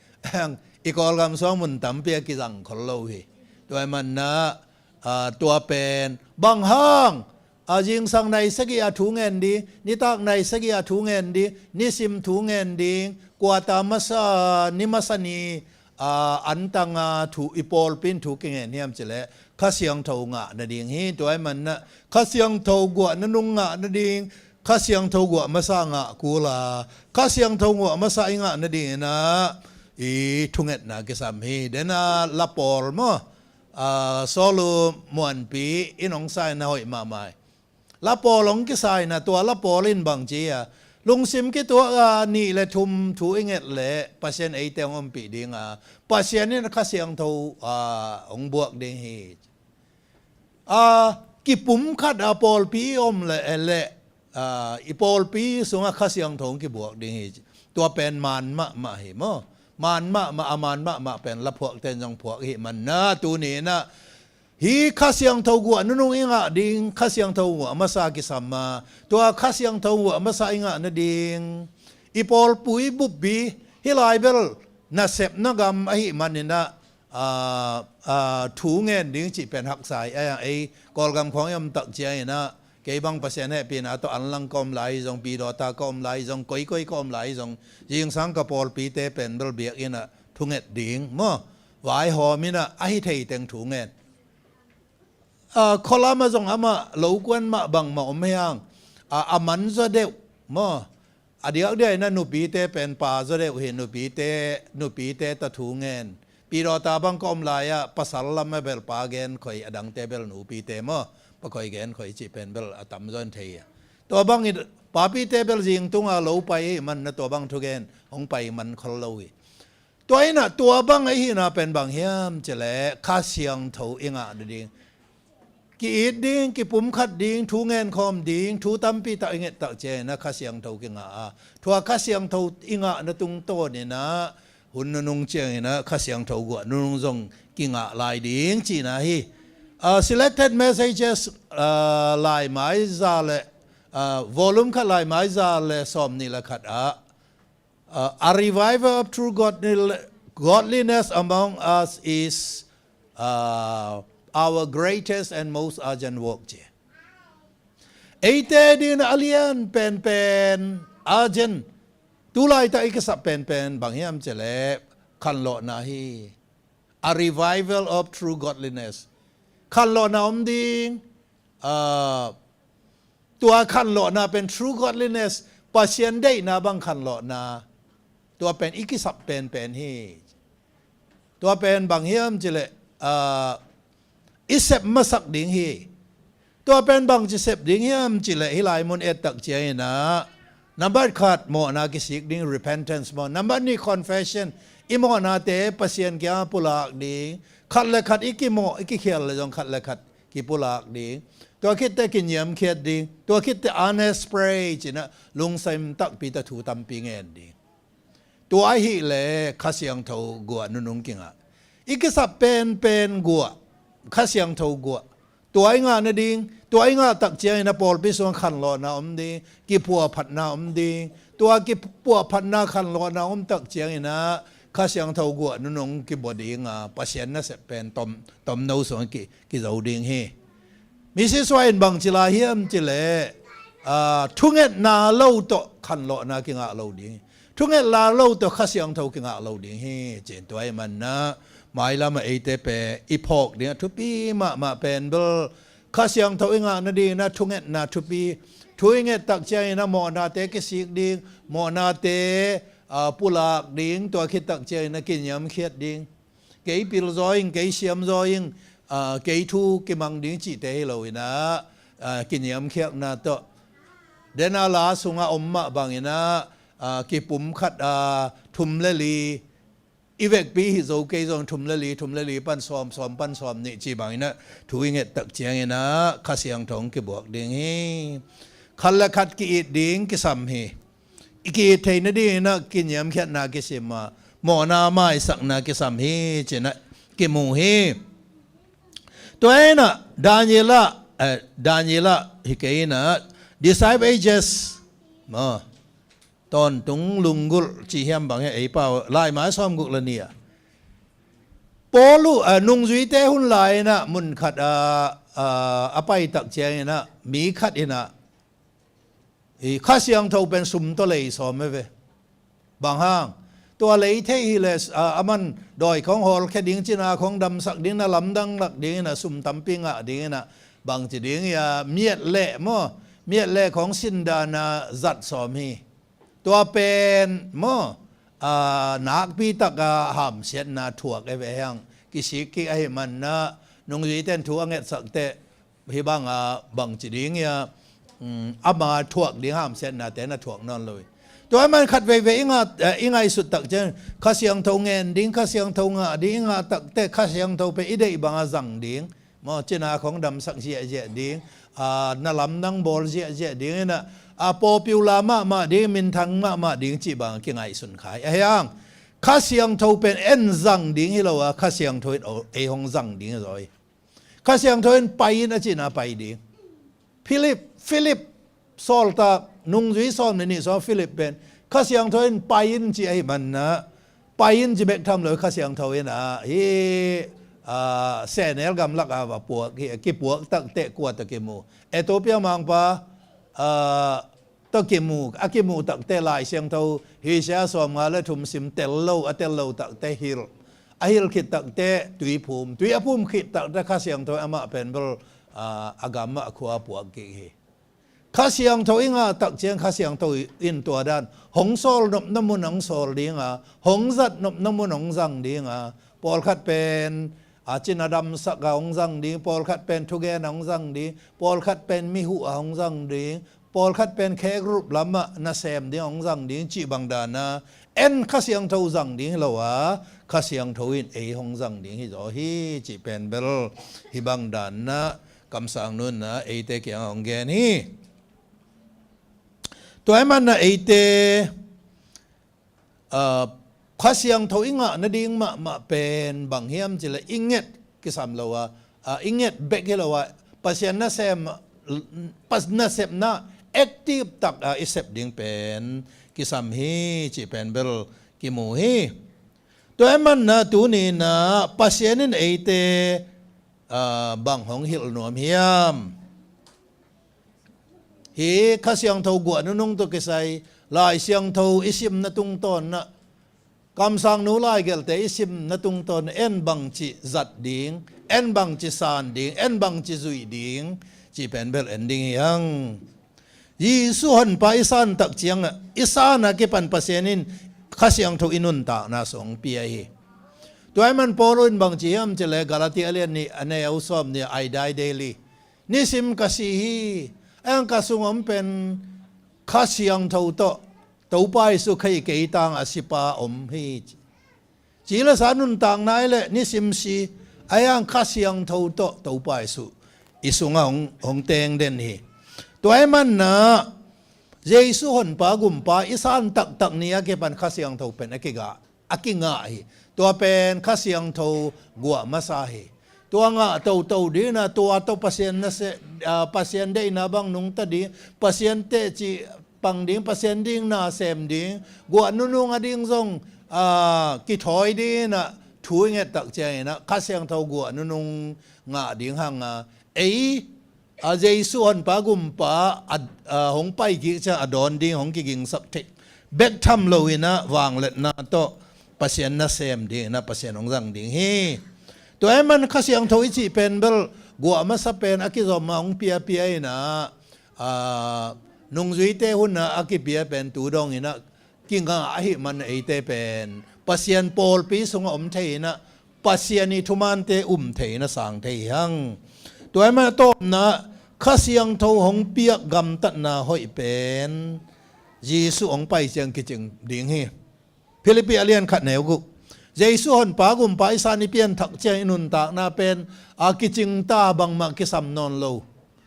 I Kawlgam sungah mun tampi a kizang khol lo hi. Tua ahih manna, aa, tua pen bang hang, aa, zingsang nai sagih a thu ngen ding, nitak nai sagih a thu ngen ding, nisim thu ngen ding, kuata masa ni masa ni, aa, antanga thu i pawlpi in thu kingen hiam cileh Kha Siangtho ngah nading hi. Tua ahih manna Kha Siangtho guah nunung ngah nading, Kha Siangtho guah masa ngah kul a, Kha Siangtho guah masa i ngah nading inah i thungetna kisam hi. Dena la pawl maw, aa, Sawlu Muanpi in hong saina hoih mahmah hi. La pawl hong kisaina, tua la pawl in bangci a, lungsim kituak a nih le thum thu i nget leh Pasian eite hong ompih ding a, Pasian in Kha Siangtho, aa, hong buak ding hi. Aa, kipum khat a pawlpi i om leh, eh, leh, aa, i pawlpi sungah Kha Siangtho hong kibuak ding hi. Tua pen man mahmah hi maw. Man mahmah, a man mahmah pen la phuakte in zong phuak i hih manna tuni inah hih Kha Siangtho guah nunung i ngah ding, Kha Siangtho guah masa kisam a, tua Kha Siangtho guah masa i ngah nading i pawlpi buppi, hih lai bel nasepna gam ahih man inah, aa, aa, thu ngen ding cih pen haksa hi. Ei, ei Kawlgam khawng i om tak ciang inah kei bang Pasian hehpihna tawh anlang ka om lai zong, pidawta ka om lai zong, koikoi ka om lai zong, zingsang ka pawlpite pen bel biakinn ah thunget ding maw, vaihawm inah ahi thei teng thu ngen. Aa, khualam ah zong amah lo kuan mah bangmah om hi hang, aa, a man zaw deuh maw. A diakdiak inah nupite pen pa zaw deuh hi, nupite, nupite tawh thu ngen. Pidawta bang ka om lai-ah pasal lam ah bel pa genkhoi, a dangte bel nupite maw, pakhoi genkhoi cih pen bel a tamzaw in thei a. Tua bang i papite bel zingtunga lo pai ahih manna tua bang thugen hong pai man khol lo hi. Tua inah tua bang ahihna pen bang hiam cileh Kha Siangtho i ngah nading. Ki-it ding, kipumkhat ding, thu ngenkhawm ding, thu tampi tak i nget tak ciangin ah Kha Siangtho kingah a, tua Kha Siangtho i ngahna tungtawnin ah hun nunung ciangin ah Kha Siangtho guah nunung zong kingah lai ding cihna hi. Ah, Selected Messages, ah, laimai za le, ah, volume khat laimai za le sawmnih le khat ah, Uh, a revival of true godly-, godliness among us is, uh, our greatest and most urgent work, ci. Eite dingin a lian penpen, urgent, tu laitak i kisap penpen bang hiam cileh khanlawhna hi. A revival of true godliness. Khanlawhna om ding, ah, tua khanlawhna pen true godliness, Pasian deihna bang khanlawhna. Tua pen i kisap penpen hi. Tua pen bang hiam cileh, ah, i sep masak ding hi. Tua pen bangci sep ding hiam cih leh hih lai mun et tak ciangin ah, nambat khat mawhna kisik ding, repentance maw, nambat nih confession, i mawhnate Pasian kiangah pulak ding, khat le khat i kimawh i kikhial leh zong khat le khat kipulak ding, tua khit teh kiniamkhiat ding, tua khit teh earnest pray ci-in ah lungsim takpi tawh thu tampi ngen ding. Tua ahih leh Kha Siangtho guah nunung kingah. I kisap penpen guah, Kha Siangtho guah. Tua i ngah nading, tua i ngah tak ciangin ah pawlpi sungah khanlawhna om ding, kipuahphatna om ding. Tua kipuahphatna khanlawhna om tak ciangin ah Kha Siangtho guah nunung kibua ding a, Pasian nasep pen tom, tomno sungah ki, kizo ding hi. Misi Sua in bangci la hiam cih leh, ah, thungetna lo tawh khanlawhna kingah lo ding hi. Thungetna lo tawh Kha Siangtho kingah lo ding hi. Cih tua ahih manin ah mailam ah eite pen i phawk ding a thupi mahmah pen bel Kha Siangtho i ngah nadingin ah thungetna thupi. Thu i nget tak ciangin ah mawhnate kisik ding, mawhnate, ah, pulak ding, tua khit tak ciangin ah kiniamkhiat ding. Kei pil zaw ing, kei siam zaw ing, ah, kei thu kimang ding cihte hi lo-in ah, ah, kiniamkhiatna tawh. Den a la sungah om mah bangin ah, ah, kipum khat, ah, thum le li, i vekpi hi zo kei zong thum le li, thum le li pan sawm, sawm pan sawm nih cih bangin ah thu i nget tak ciangin ah Kha Siangtho hong kibuak ding hi. Khat le khat ki-it ding kisam hi. I ki-it theih nadingin ah kiniamkhiatna kisim a, mawhna maisakna kisam hi ci-in ah kimu hi. Tua in ah Daniel ah, eh, Daniel ah hi kei in ah Disciple Ages maw, tawntung lunggulh cih hiam bang hiam, ei pau, laimai sawmguk le nih ah. Paul uh, ah, nungzuite hun lai-in ah mun khat ah, ah, a pai tak ciangin ah mi khat in ah, i Kha Siangtho pen sum tawh lei sawm hi ve. Bang hang? Tua lei theih hi leh, ah, aman dawi khawng hawlkhia ding, cina khawng damsak ding, na lamdang lak dingin ah sum tampi ngah dingin ah bangci ding hiam, miat leh maw, miat leh khawng sin dan a zat sawm hi. Tua pen maw, ah, nakpi tak a hamsiatna thuak e ve hang. Kisik kik ahih manin ah nungzuite in thu a ngetsak teh hih bang a bangci ding hiam, um, ama thuak ding hamsiatnate na thuak nawn lo hi. Tua ahih manin khat veivei i ngah, eh, i ngaihsut tak ciang Kha Siangtho ngen ding, Kha Siangtho ngah ding, i ngah tak teh Kha Siangtho pen i deih bang a zang ding. Maw, cina khawng damsak ziahziah ding, ah, na lamdang bawl ziahziah dingin ah, ah, popular mahmah ding, minthang mahmah ding cih bang kingaihsun kha hi. Ahih hang Kha Siangtho pen en zang ding hi lo a, Kha Siangtho in ei hong zang ding hi zaw hi. Kha Siangtho in pai in a cihna pai ding. Philip, Philip, sawltak nungzui sawm le nih sungah Philip pen Kha Siangtho in pai in ci ahih manin ah, pai in ci bek tham lo, Kha Siangtho in ah, hih, ah, sehnel gamlak ah va puak hi, kipuak tak teh kua tawh kimu? Ethiopia mangpa, ah, tawh kimu, a kimu tak teh Lai Siangtho, Isaiah sawmnga le thum sim tel lo, a tel lo tak teh hilh. A hilh khit tak teh tui phum, tui a phum khit tak teh Kha Siangtho amah pen bel, ah, a gam ah a khua puak kik hi. Kha Siangtho i ngah tak ciang Kha Siangtho in tua dan hong sawl nopna mun hong sawl ding a, hong zat nopna mun hong zang ding a, pawlkhat pen a cina damsak a hong zang ding, pawlkhat pen thugen a hong zang ding, pawlkhat pen mi huh a hong zang ding, pawlkhat pen khe group lamah nasem ding hong zang ding cih bang dan a, en Kha Siangtho zang ding hi lo a, Kha Siangtho in ei hong zang ding hi zaw hi cih pen bel hih bang dan a kamsang nun a eite kiang hong gen hi. Tua ahih manin a eite, ah, Kha Siangtho i ngah nading mahmah pen bang hiam cih leh i nget kisam lo a, ah, i nget bek hi lo a, Pasian nasem, Pas-, nasepna active tak a i sep ding pen kisam hi cih pen bel kimu hi. Tua ahih manin a tuni-in a Pasian in eite, ah, bang hong hilh nuam hiam? Hih Kha Siangtho guah nunung tawh kisai Lai Siangtho i simna tungtawn ah, kamsang nu laigelte i simna tungtawn ah, en bangci zat ding, en bangci san ding, en bangci zuih ding cih pen bel en ding hi hang. Jesuh Honpa i san tak ciangah, i san a kipan Pasian in Kha Siangtho i nuntakna sung pia hi. Tua ahih man Paul in bang ci hiam cih leh Galati a lian nih a neu sawm nih, Aidai Daily, nisim ka si hi, a hiang ka sung om pen Kha Siangtho tawh Topa Jesuh kha i kei tang a sipa om hi. Ci le sa nuntakna i leh nisim si, a hiang Kha Siangtho tawh Topa Jesuh i sungah hong, hong teng den hi. Tua ahih manah Jesuh Honpa Gumpa i san taktak ni a kipan Kha Siangtho pen a kigah, a kingah hi. Tua pen Kha Siangtho guah masa hi. Tua ngah toto dingin ah, tua tawh Pasian na se, ah, Pasian deihna bang nungta ding, Pasian teci pang ding, Pasian ding na sem ding, guah nunung a ding zong, ah, kithawi dingin ah thu i nget tak ciangin ah Kha Siangtho guah nunung ngah ding hang a, ei, a, Jesuh Honpa Gumpa a, a, hong pai kik ciang a dawn ding hong kigingsak theih bek tham loin ah vangliatna tawh Pasian na sem dingin ah Pasian hong zang ding hi. Tua ahih man Kha Siangtho i cih pen bel guah masa pen a kizom a hong piapia in ah, a, nungzuite hun ah a kipia pen tu dongin ah kingah ahih man eite pen Pasian pawlpi sungah om thei in ah Pasian i thumante um thei in ah sang thei hi hang. Tua ahih man a tawpna, Kha Siangtho hong piak gamtatna hoih pen Jesuh hong pai ciang kicing ding hi. Philippi a lian khat neu guk, Jesuh Honpa Gumpa i san i pianthak ciang i nuntakna pen a kicingta, bangmah kisam nawn lo,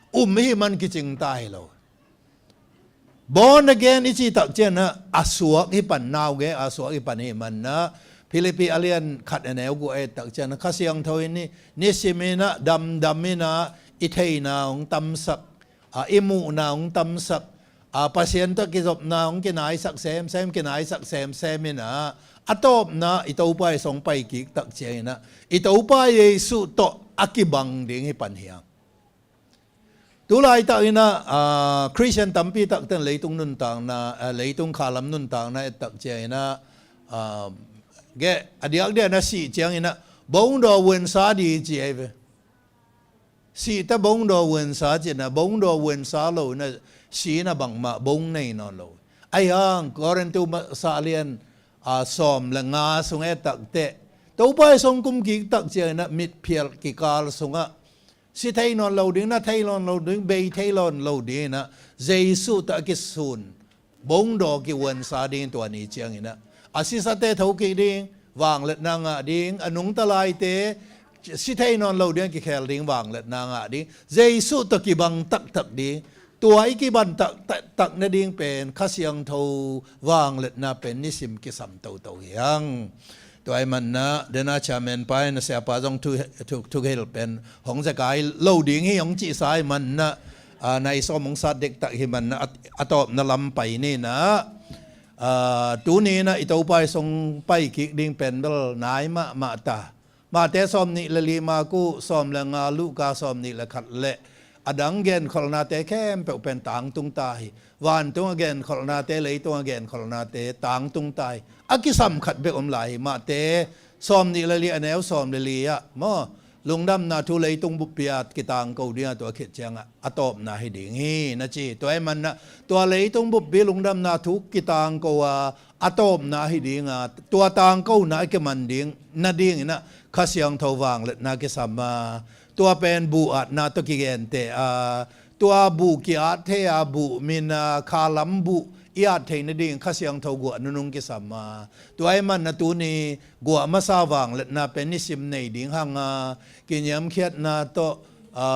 um i hih man kicingta hi lo. Born again i cih tak ciangin ah a suak hi pan, nau gei a suak hi pan i hih manah Philippi a lian khat a neu guk a et tak ciangin ah Kha Siangtho in i nisimin ah damdamin ah i theihna hong tamsak, a, i muhna hong tamsak, a, Pasian tawh kizopna hong kinaisak semsem, kinaisak semsem in ah a tawpna i Topa Jesuh hong pai kik tak ciangin ah i Topa Jesuh tawh a kibang ding hi pan hi hang. Tu laitak in ah, a, Khristian tampi takte in leitung nuntakna, a, leitung khalam nuntakna et tak ciangin ah, a, geh, a diakdiak in ah sih ciangin ah bongdaw vuansa ding ci ahi ve. Sih ta bongdaw vuansa ci in ah, bongdaw vuansa lo in ah si in ah bangmah bong nei nawn lo. Ahi hang Korintu masa a lian, a, sawm le nga sung et tak teh Topa Jesuh hong kum kik tak ciangin ah mitphial kikal sungah si thei nawn lo ding, na thei nawn lo ding, bei thei nawn lo ding in ah Jesuh tawh a kisun bongdaw kivuansa ding, tua ni ciangin ah a sisate tho kik ding, vangliatna ngah ding, a nungta laite si thei nawn lo ding, a kikhel ding, vangliatna ngah ding, Jesuh tawh kibang taktak ding. Tua i kibang tak, tak, tak nading pen Kha Siangtho vangliatna pen nisim kisam toto hi hang. Tua ahih manah dena chairman pa in a siapa zong thu, thu, thukhel pen hong zekai lo ding hi hong cihsa ahih manah, a, nai sawm hong sat dektak hi manah a, a tawpna lam pai ni in ah, a, tuni in ah i Topa Jesuh hong pai kik ding pen bel nai mahmah ta. Mate sawm nih le li, Marku sawm le nga, Luka sawm nih le khat le a dang genkholhnate khempeuh pen tangtung ta hi. Vantung a genkholhnate, leitung a genkholhnate tangtung ta hi. A kisam khat bek om lai hi. Mate sawm nih le li a neu sawm le li ah maw, lungdamna thu leitung buppi ah kitangko ding a, tua khit ciangah a tawpna hi ding hi na ci. Tua ahih manah tua leitung buppi lungdamna thu kitangko a, a tawpna hi ding a, tua tangkona a kiman ding nadingin ah Kha Siangtho vangliatna kisam a, tua pen buh atna tawh kigenteh a, tua buh ki-at thei a, buh min a, khalam buh i at thei nading Kha Siangtho guah nunung kisam a. Tua ahih manah tuni guah masa vangliatna pen nisim nei ding hang a, kiniamkhiatna tawh, a,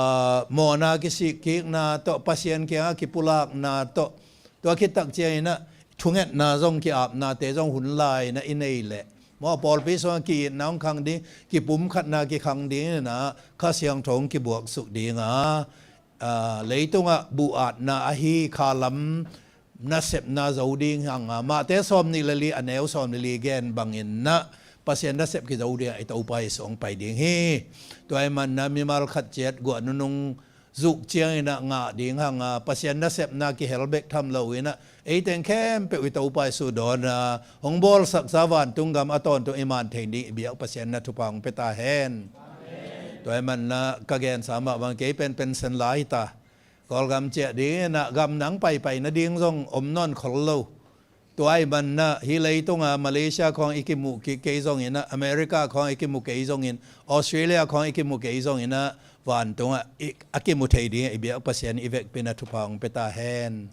mawhna kisikkikna tawh, Pasian kiangah kipulakna tawh, tua khit tak ciangin ah thungetna zong, ki-apnate zong hun lai in ah i nei leh maw, pawlpi sungah ki-itna hong khang ding, kipumkhatna kikhang ding in ah Kha Siangtho hong kibuaksuk ding a, a, leitungah buh atna ahi khalam nasepna zo ding hang a, Mate sawm nih le li a neu sawm le li gen bangin ah Pasian nasep kizo ding a i Topa Jesuh hong pai ding hi. Tua ahih manah mimal khat ciat guah nunung zuk ciangin ah ngah ding hang a, Pasian nasepna kihel bek tham loin ah ei teng khempeuh i Topa Jesuh dawn a hong bawlsaksa vantung gam a tawntung i man thei ding i biak Pasian in ah thupha hong pia ta hen. Tua ahih manah ka gensa mah bang kei pen pension la hi ta. Kawlgam ciah dingin ah gam nang paipai nading zong om nawn khol lo. Tua ahih manin ah hih leitungah Malaysia khawng i kimuh kik kei zongin ah, America khawng i kimu kei zongin, Australia khawng i kimu kei zongin ah, vantungah i, a kimu thei dingah i biak Pasian i vekpi in ah thupha hong pia ta hen.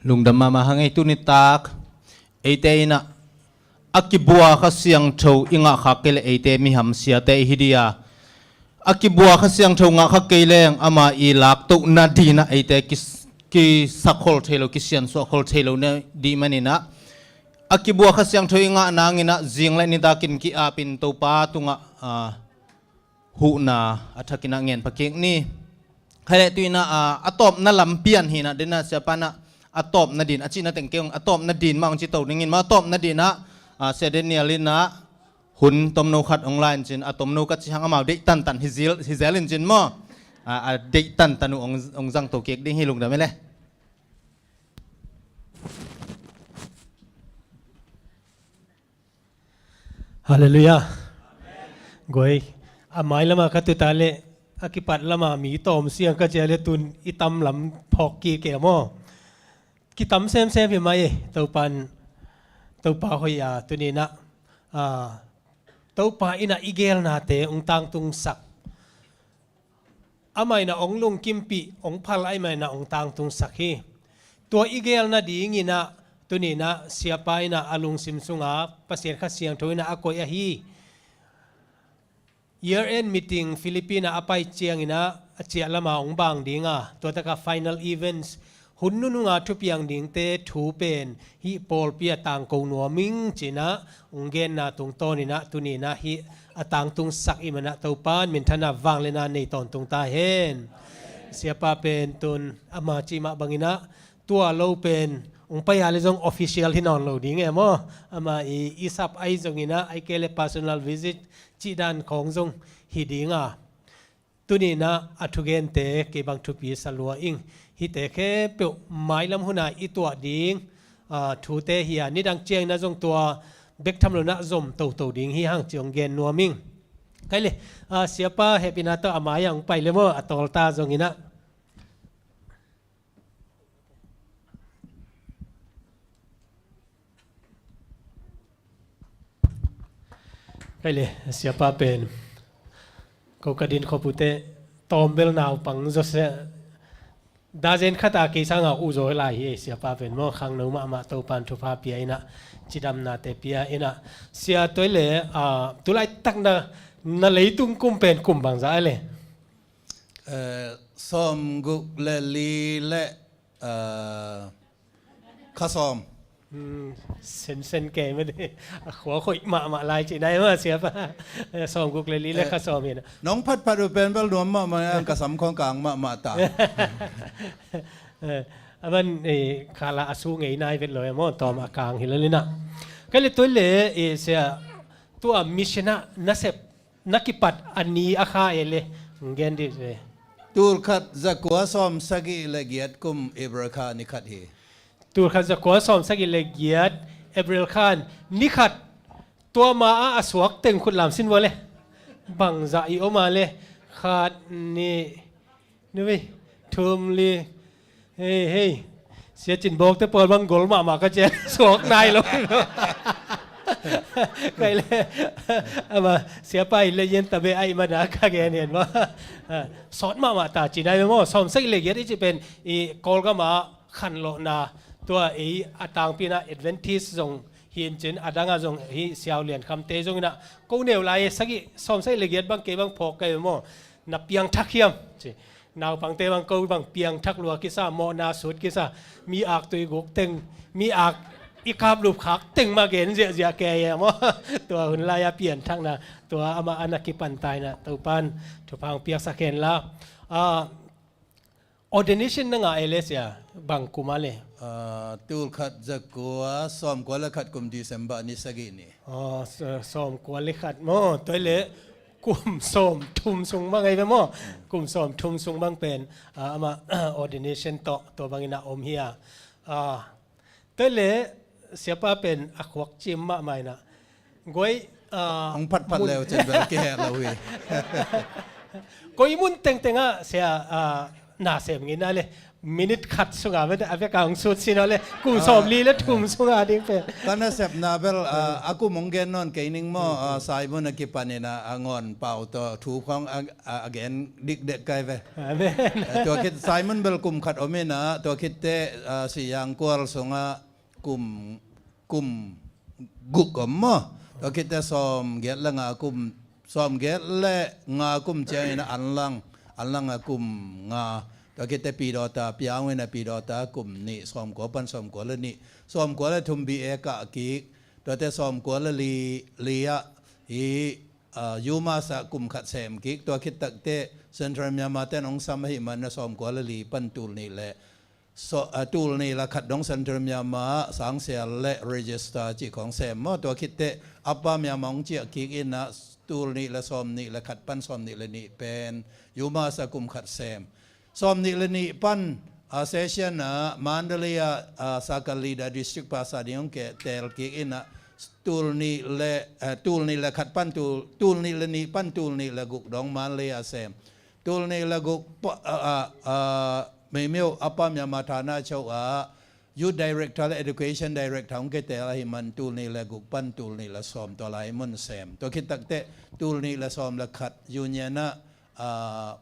Lungdam mahmah hang ei. Tuni tak eite in ah a kibua Kha Siangtho i ngahkhak kei leh eite miham siate i hi ding a, a kibua Kha Siangtho ngahkhak kei leng ama i laktohna ding ah eite ki, kisakkhol thei lo, kisiansuahkhol thei lo na ding manin ah, a kibua Kha Siangtho i ngah nangin ah zing le nitak in ki-ap in Topa tungah, ah, huhna a thakin ah ngen pha kik ni. Khai leh tu in ah, a, a tawpna lam pian hi in ah, den ah siapa in ah a tawpna ding a cihna teng kei hong, a tawpna ding mah hong ci to dingin maw, a tawpna ding ah, a, Sia Daniel in ah hun tomno khat hong la in cin, a tomno ka cih hang amau deih tantan hi zel, hi zel in cin maw, a, a deih tantan uh hong, hong zang to kik ding hi. Lungdam e le. Halleluiah. Guai, a mai lamah ka tut a leh a kipat lamah mi tawm siang ka ci a leh tun i tam lam phawk kik e maw. Kitam semsem hi mai e, Topan, Topa hoih a, tuni in ah, a, Topa in ah i geelnate hong tangtungsak. Amah in ah hong lungkimpih, hong phal, amah in ah hong tangtungsak hi. Tua i geelna dingin ah tuni in ah siapa in ah a lungsim sungah Pasian Kha Siangtho in ah a koih ahi. Year end meeting Philippines ah a pai ciangin ah a ciah lamah hong bang ding a, tua takah final events, hun nunung a thupiang dingte thu pen hih pawlpi ah tangko nuam ing ci in ah hong genna tungtawnin ah tuni in ah hih a tangtungsak i hih manin ah Topan minthanna vangliatna nei tawntung ta hen. Siapa pen tun ama cih mah bangin ah tua lo pen hong pai a leh zong official hi nawn lo ding e maw. Ama i, i sap ahi zongin ah, ahih kei leh personal visit cih dan khawng zong hi ding a, tuni in ah a thugente kei bang thupi sa lua ing. Hihte khempeuh mailam hun a i tuah ding, a, thute hi a, nidang ciangin ah zong tua bek tham lo in ah zom toto ding hi hang ci hong gen nuam ing. Khai le, a, siapa hehpihna tawh a mai ah hong pai le maw, a tawlta zongin ah. Khai le, siapa pen ko ka din khop uh teh tawm bel naupang zaw se, dazen khat a kei sangin uh zaw lai hi. Siapa pen maw, khangno mahmah, Topan thupha pia in ah, cidamnate pia in ah. Sia, tua hi le, a, tu laitak na, na leitung kum pen kum bangzah a le? Eh, sawmguk le li le, eh, kha sawm. Hmm, sensen kei mah de. A khua hoih mahmah lai cih nai mah, siapa. Eh, sawmguk le li le, eh, kha sawm hi na. Nong phatphat uh pen bel nuam mahmah, ang ka sam khawng kang mahmah ta. Eh, a man, eh, kha la a su ngei nai vet lo e maw, tawm a kang hi lo le na. Khai le, tua hi le, eh, sia, tua mission ah nasep na kipat a ni a kha e le, gen dih ve. Tulkhat zakua sawmsagih le giat kum April kha ni khat hi. Tulkhat zakua sawmsagih le giat April kha ni khat. Tua ma a a suak teng khut lam sin vua le. Bangzah i om a le. Khat, nih, nui, thum, li. Hei, hei. Sia Cin Bawkte pawl bang gol mahmah ka ci a, suak nai lo. Khai le, ama, siapa in le yen tabe ai mana ka gen hen maw. Ah, sawt mahmah ta ci nai maw. Sawmsagih le giat i cih pen i Kawlgam ah khanlawhna, tua ei a tangpi in ah Adventist zong hi in cin, a dang ah zong hi, Siau Lian Khamte zong in ah, ko neu lai e, sagih, sawmsagih le giat bang kei bang phawk kei maw. Na piangthak hiam ci. Naupangte bang ko bang piangthak lua kisa, mawhna sut kisa, mi ak tui guk teng, mi ak i kap lup khak teng mah gen ziahziah kei e maw. Tua hun lai a pianthakna, tua amah a na kipan ta in ah, Topan thupha hong piaksak hen la. Ah, ordination na ngah e le sia, bang kum a le? Ah, tulkhat zakua sawmkua le khat kum December ni sagih ni. Ah, sa-, sawmkua le khat maw, tua hi le kum sawmthum sung bang ahi ve maw? Kum sawmthum sung bang pen, ah, amah ordination tawh, tua bangin a om hi a. Ah, tua hi le siapa pen a khuak cim mahmah in ah. Guai, Ah, hong phatphat mun leu cin bel kihel lo hi. Koi mun tengteng ah sia, ah, na sem ngei na le, minit khat sunga mete a veka hong sut sin le kum, ah, sawmli le thum sunga ding pen. Ka nasepna bel, ah, a kum hong gen nawn kei ning maw, ah, Simon a kipanin a, a ngawn pau tawh thu khawng a, a, a gen dikdek kai ve. Amen. Eh, tua khit Simon bel kum khat om in a, tua khitte, ah, Sihzangkual sungah kum, kum guk om maw. Tua khitte sawmgiat le nga kum, sawmgiat le nga kum ciangin a anlang, anlang a kum nga. Tua khitte Pidawta piang in a Pidawta kum nih, sawmkua pan sawmkua le nih, sawmkua le thum B A kah kik. Tuate sawmkua le li, li ah hi, ah, UMass ah kum khat sem kik. Tua khit takteh Central Myanmar ten hong sam ahih man a sawmkua le li pan tul nih le so, ah, tul nih le khat dong Central Myanmar ah sangsial le register cih khawng sem maw. Tua khitteh Upper Myanmar hong ciah kik in a tul nih le sawmnih le khat pan sawmnih le nih pen UMass ah kum khat sem. Sawmnih le nih pan, ah, session ah Mandalay ah, ah, Sakallida District pasa ding hong ke-, teel kik in a tul nih le, eh, tul nih le khat pan tul, tul nih le nih pan tul nih le guk dong Mandalay ah sem. Tul nih le guk pa, ah, ah, ah, Meimeo Upper Myanmar Thana Chowk ah Youth Director le Education Director hong kiteel ahih man tul nih le guk pan tul nih le sawm tua lai mun sem. Tua khit takteh tul nih le sawm le khat Union ah, ah,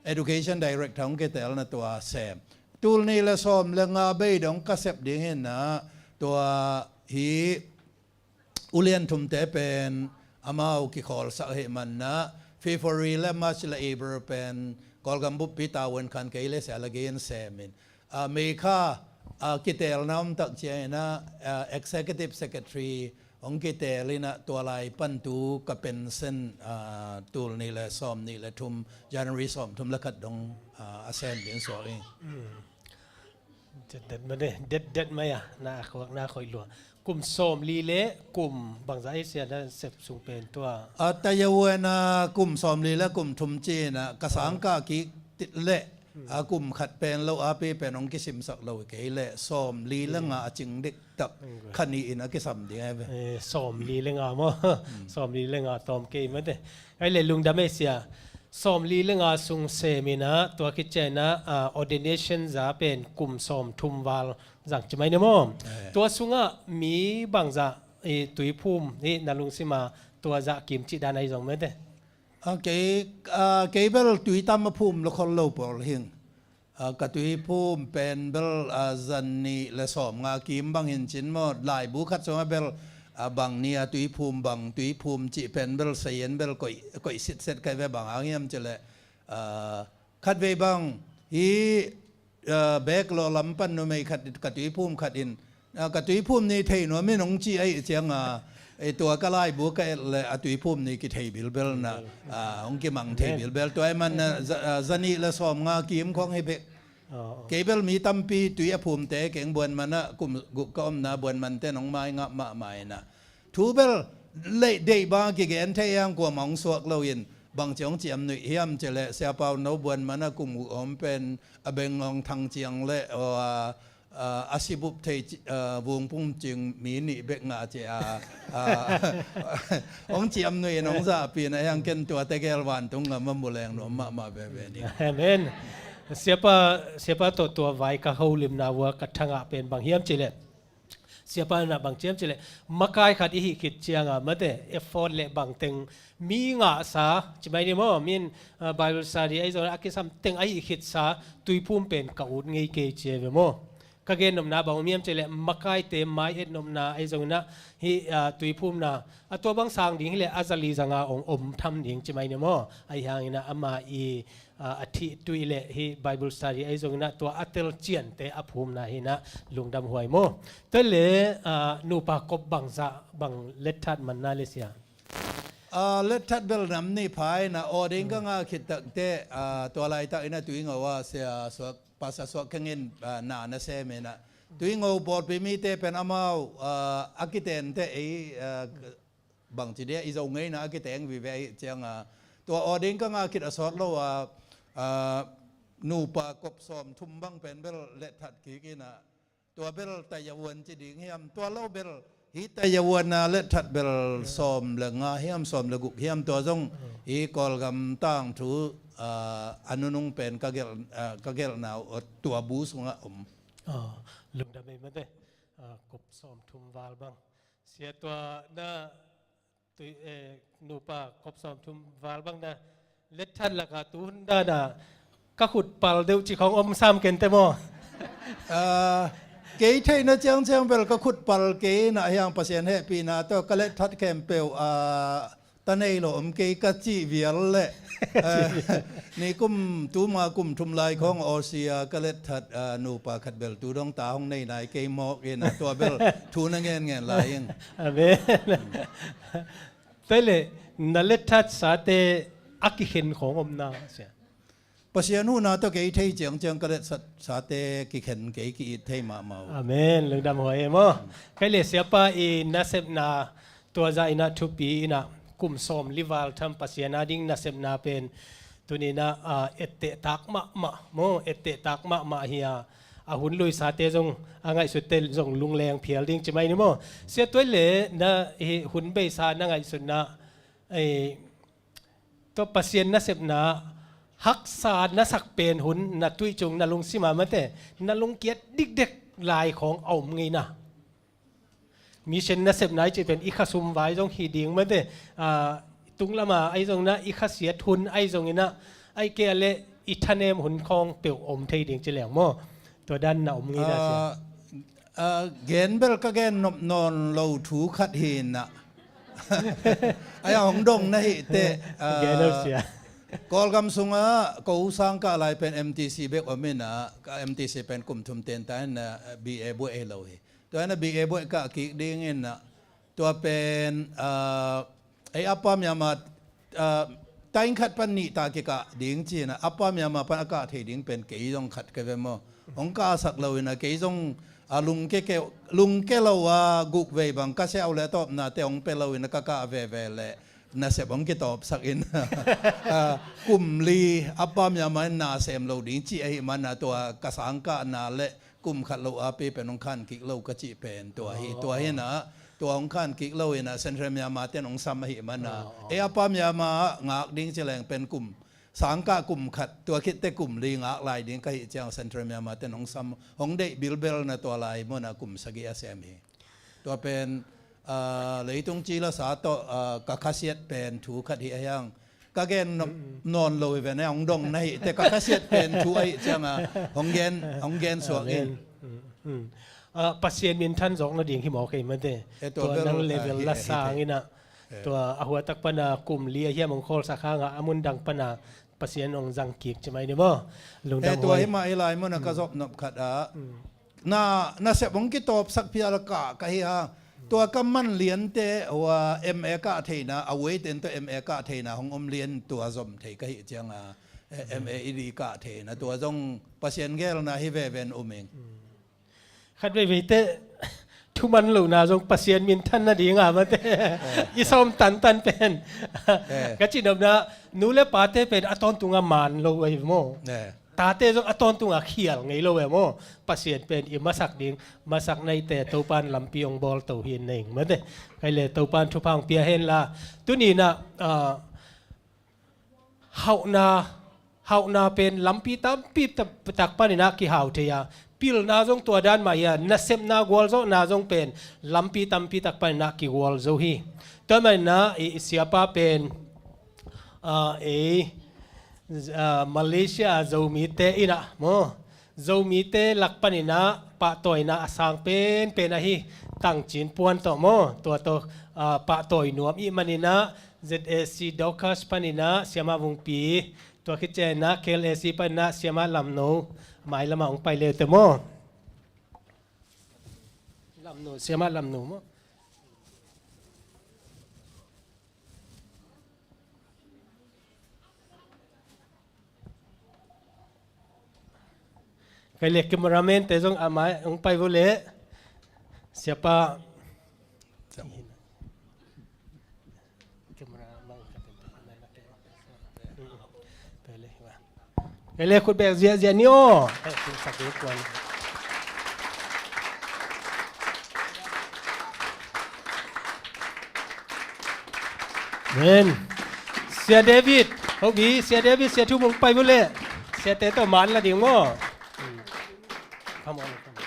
Education Director hong kiteelna tua sem. Tul nih le sawm le nga bei dong ka sep ding hi in a, tua hi ulian thumte pen amau kikhawlsak ahih man a, February le March le April pen Kawlgam buppi tavuan khan kei le sia le gei in sem in. Ah, May kha, ah, kiteelna om tak ciangin a, ah, Executive Secretary hong kiteel in a, tua lai pan tu ka pension, ah, tul nih le sawmnih le thum, January sawmthum le khat dong, ah, a sem ding suak hi. Mm. Det, det mah de, det, det mah a, na a khuak, na khoih lua. Kum sawmli le kum bangzah ei sia na sep sung pen tua. A, Tayavuan a kum sawmli le kum thum ci-in a, ka sang kah kik le, a kum khat pen lo, a pi pen hong kisimsak lo kei le, sawmli le nga a cing diktak kha nih in a kisam ding ai ve. Eh, sawmli le nga maw? Sawmli le nga tawm kei mah de. Ai le lungdam ei sia. Sawmli le nga sung sem in a, tua khit ciangin a, ah, ordination za pen kum sawmthum val zang ci mai ni maw? Eh. Tua sungah mi bangzah, eh, tuiphum hi na lungsim a tua zah kim cih dan ahi zong mete. Ah, kei, ah, kei bel tui tam a phum lo khol lo pawl hing. Ah, ka tuiphum pen bel, ah, zanih le sawmnga kim bang hin cin maw, laibu khat sungah bel, ah, bang ni a tuiphum bang, tuiphum cih pen bel sayen bel koih, koih sitset kai ve, bang hang hiam cih leh, ah, khatvei bang hi, ah, bek lawh lam pan numei khat, ka tuiphum khat in, ah, ka tuiphum ni thei nuam in hong ci ahih ciang a, eh, tua ka laibu ka et le a tuiphum ni kithei bilbel na, ah, hong kimang thei bilbel. Tua ahih man a, za-, ah, zanih le sawmnga kim khawng hi bek. Kei bel mi tampi tui a phumte keng buan man a, kum guk ka omna buan man ten hong mai ngap mahmah in a. Thu bel leh deih bang a kigen thei hiam, kuamah hong suak lo in, bang ci hong ciam nuih hiam cih leh, Sia Pau No buan man a kum guk om pen a beng hong thang ciang le, aw, a, a, a sibup thei ci-, a, vungpung cing mi nih bek ngah ci a, a, hong ciam nuih in hong zahpih na hiang ken tua tegel vantung ngam a mu leng nuam mahmah veve ni. Amen. Siapa, siapa tawh tua vai ka holimna vua ka thangah pen bang hiam cih leh, siapa na bang ciam cih leh, makai khat i hih khit cianga mate, effort le bang teng mi ngahsa, ci mai ni maw, min, ah, Bible study ahi zong a kisam teng a hih khitsa, tuiphum pen ka ut ngei kei ci ve maw. Ka gen nopna bang om hiam cih leh, makaite mai et nopna ahi zong inah, hih, ah, tuiphumna, a tua bang sang ding hi leh, a zali zanga ong om tham ding ci mai ni maw. Ahi hang inah, ama i, ah, a thih tui le hi Bible study ahi zong inah tua a tel ciante a phumna hi inah lungdam huai maw. Tua le, ah, nupa kop bangzah bang letthat manna le sia. Ah, letthat bel nam nih pha inah aw ding ka ngah khit takte, ah, tua laitak inah Tuingo ah sia suak, pasa suak keng in, ah, na na sem inah. Tuingo pawlpi mite pen amau, ah, a kitente ei, ah, bangci dia i Zo ngeina a kiteng vive ahi cianga, tua aw ding ka ngah khit a sawt lo a, a, nupa kop sawmthum bang pen bel letthat kik inah, tua bel Tayavuan ci ding hiam, tua lo bel Hih Taiwan a letthat bel sawm le nga hiam, sawm le guk hiam, tua zong hih Kawlgam tangthu, ah, a nunung pen ka gelh, ah, ka gelhna uh tua bu sungah om. Ah, lungdam ei mate. Ah, kop sawm thum val bang. Sia tua na tui, eh, nupa kop sawm thum val bang na letthat laka tu hun dana ka khut pal deuh ci khong om sam kente maw? Ah, kei theihna ciangciang bel ka khut pal kei na hiang Pasian hehpihna tawh ka letthat khempeuh, ah, ta nei lo om kei ka cih vial le, ah, ni kum tuma kum thum lai khong Aussie a ka letthat, ah, nupa khat bel tu dong ta hong nei nai kei mawk in a tua bel thu na ngen ngen lai ing. Amen. Tua le na letthat sate a kikhen khong om na sia. Pasian huhna tawh kei thei ciangciang ka letsat sate kikhen kei ki-it thei mahmah uh. Amen. Lungdam huai e maw. Kai le siapa i nasepna tua za ina thupi ina kum sawm li val tham Pasian a ding nasepna pen tuni ina, ah, etteh tak mahmah maw, etteh tak mahmah hi a, a hun lui sate zong a ngaihsut te zong lungleng phial ding ci mai ni maw. Sia tuai le na hi hun beisa na ngaihsutna, eh, tua Pasian nasepna haksa na sak pen hun na tuih cung na lungsim a mate na lungkiat dikdek lai khong a om ngei na. Mission nasepna i cih pen i khasum vai zong hi ding mate, ah, tung lama ai zong na i khasiat hun ai zong ina ai kei a le i thanem hun khong peuh om thei ding ci leng maw. Tua dan na om ngei na sia. Ah, ah, gen bel ka gen nop nawn lo thu khat hi na. Ai a hong dong na hi te, ah, gen lo sia. Kawlgam sungah ko sangkah lai pen M T C bek om ina, ka M T C pen kum thum ten ta ina, B A buai lo hi. Tua ina B A buai kah kik ding ina, tua pen, ah, ei Apa Myanmar, ah, taing khat pan nih ta kikah ding ci ina, Apa Myanmar pan a kah thei ding pen kei zong khat ka ve maw. Hong kahsak lo ina kei zong, ah, lungke ke, lungke lo a guk vei bang ka siau le tawpna te hong pe lo ina ka kah veve le nasep hong kitawpsak in, ah, kum li Apa Myanmar in na sem lo ding ci ahi mana tua ka sangkahna le kum khat lo a pi pen hong khan kik lo ka cih pen tua hi, tua hi na, tua hong khan kik lo ina Central Myanmar ten hong sam ahi mana. E Apa Myanmar ngak ding ci leng pen kum, sangkah kum khat, tua khitte kum li ngak lai ding ka hi ciang Central Myanmar ten hong sam, hong deih bilbel na tua lai muna kum sagih a sem hi. Tua pen, ah, leitung ci la sa tawh, ah, ka khasiat pen thu khat hi a hiang. Ka gen nawn lo hi ve na hong dong na hi te ka khasiat pen thu ahi cianga hong gen, hong gen suak in. Ah, Pasian minthan zawk nading hi mawk ei mate. Tua nang level la sang ina. Tua a huatak pana kum li a hiam hong khawlsak hanga a mun dang pana Pasian hong zang kik ci mai ni maw. Lungdam huai. Tua hi mah i lai muna ka zop nop khat ah. Na, nasep hong kitawpsak phial kah ka hi a. Tua ka man liante, hua M A kah theina, a uaiten tawh M A kah theina hong om lian tua zom thei ka hi cianga, eh, M A i di kah theina, tua zong Pasian gelna hi veven um ing. Khat veivei te, thuman lohna zong Pasian minthan nadinga mate. I sawm tantan pen. Ka cinopna, nu le pate pen a tawntunga man lo ahi maw. Tate zong a tawntunga khial ngei lo e maw. Pasian pen i masak ding, masak naite Topan lampi hong bawl to hi ning mate. Kai le Topan thupha hong pia hen la. Tuni na, ah, hauhna, hauhna pen lampi tampi ta-, tak paninah kihau thei a. Pilna zong tua dan mah hi a, nasepna gualzawhna zong pen lampi tampi tak paninah kigual zo hi. Tua maninah i, i siapa pen, ah, ei, ah, Malaysia Zomite inah maw, Zomite lak paninah pahtawina a sang penpen ahi tangcin puan tawh maw, tua tawh, ah, pahtawi nuam ih maninah Z A C Dorcas paninah Siamah Vungpi, tua khit cianginah K L A C paninah Siamah Lamno, mai lamah hong pai leute maw. Lamno, Siamah Lamno maw. Kai le cameraman te zong a mai hong pai vo le. Siapa. Camera mang ka pen pen na ke. Kai le wa. Kai le khut bek ziahziah ni aw. Kai le khut bek ziahziah ni aw. Amen. Sia David, hobi, Sia David, Sia Thu Mung pai bu le. Sia te to man la ding mo. Come on, come on.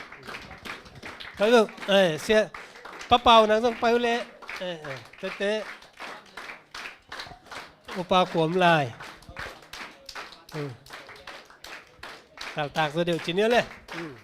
Come on. Eh, Sia Papau nang zong pai bu le. Eh, eh, te te. Upa kuam lai. Hmm. Kaltak zo deuh cin ia le. Hmm.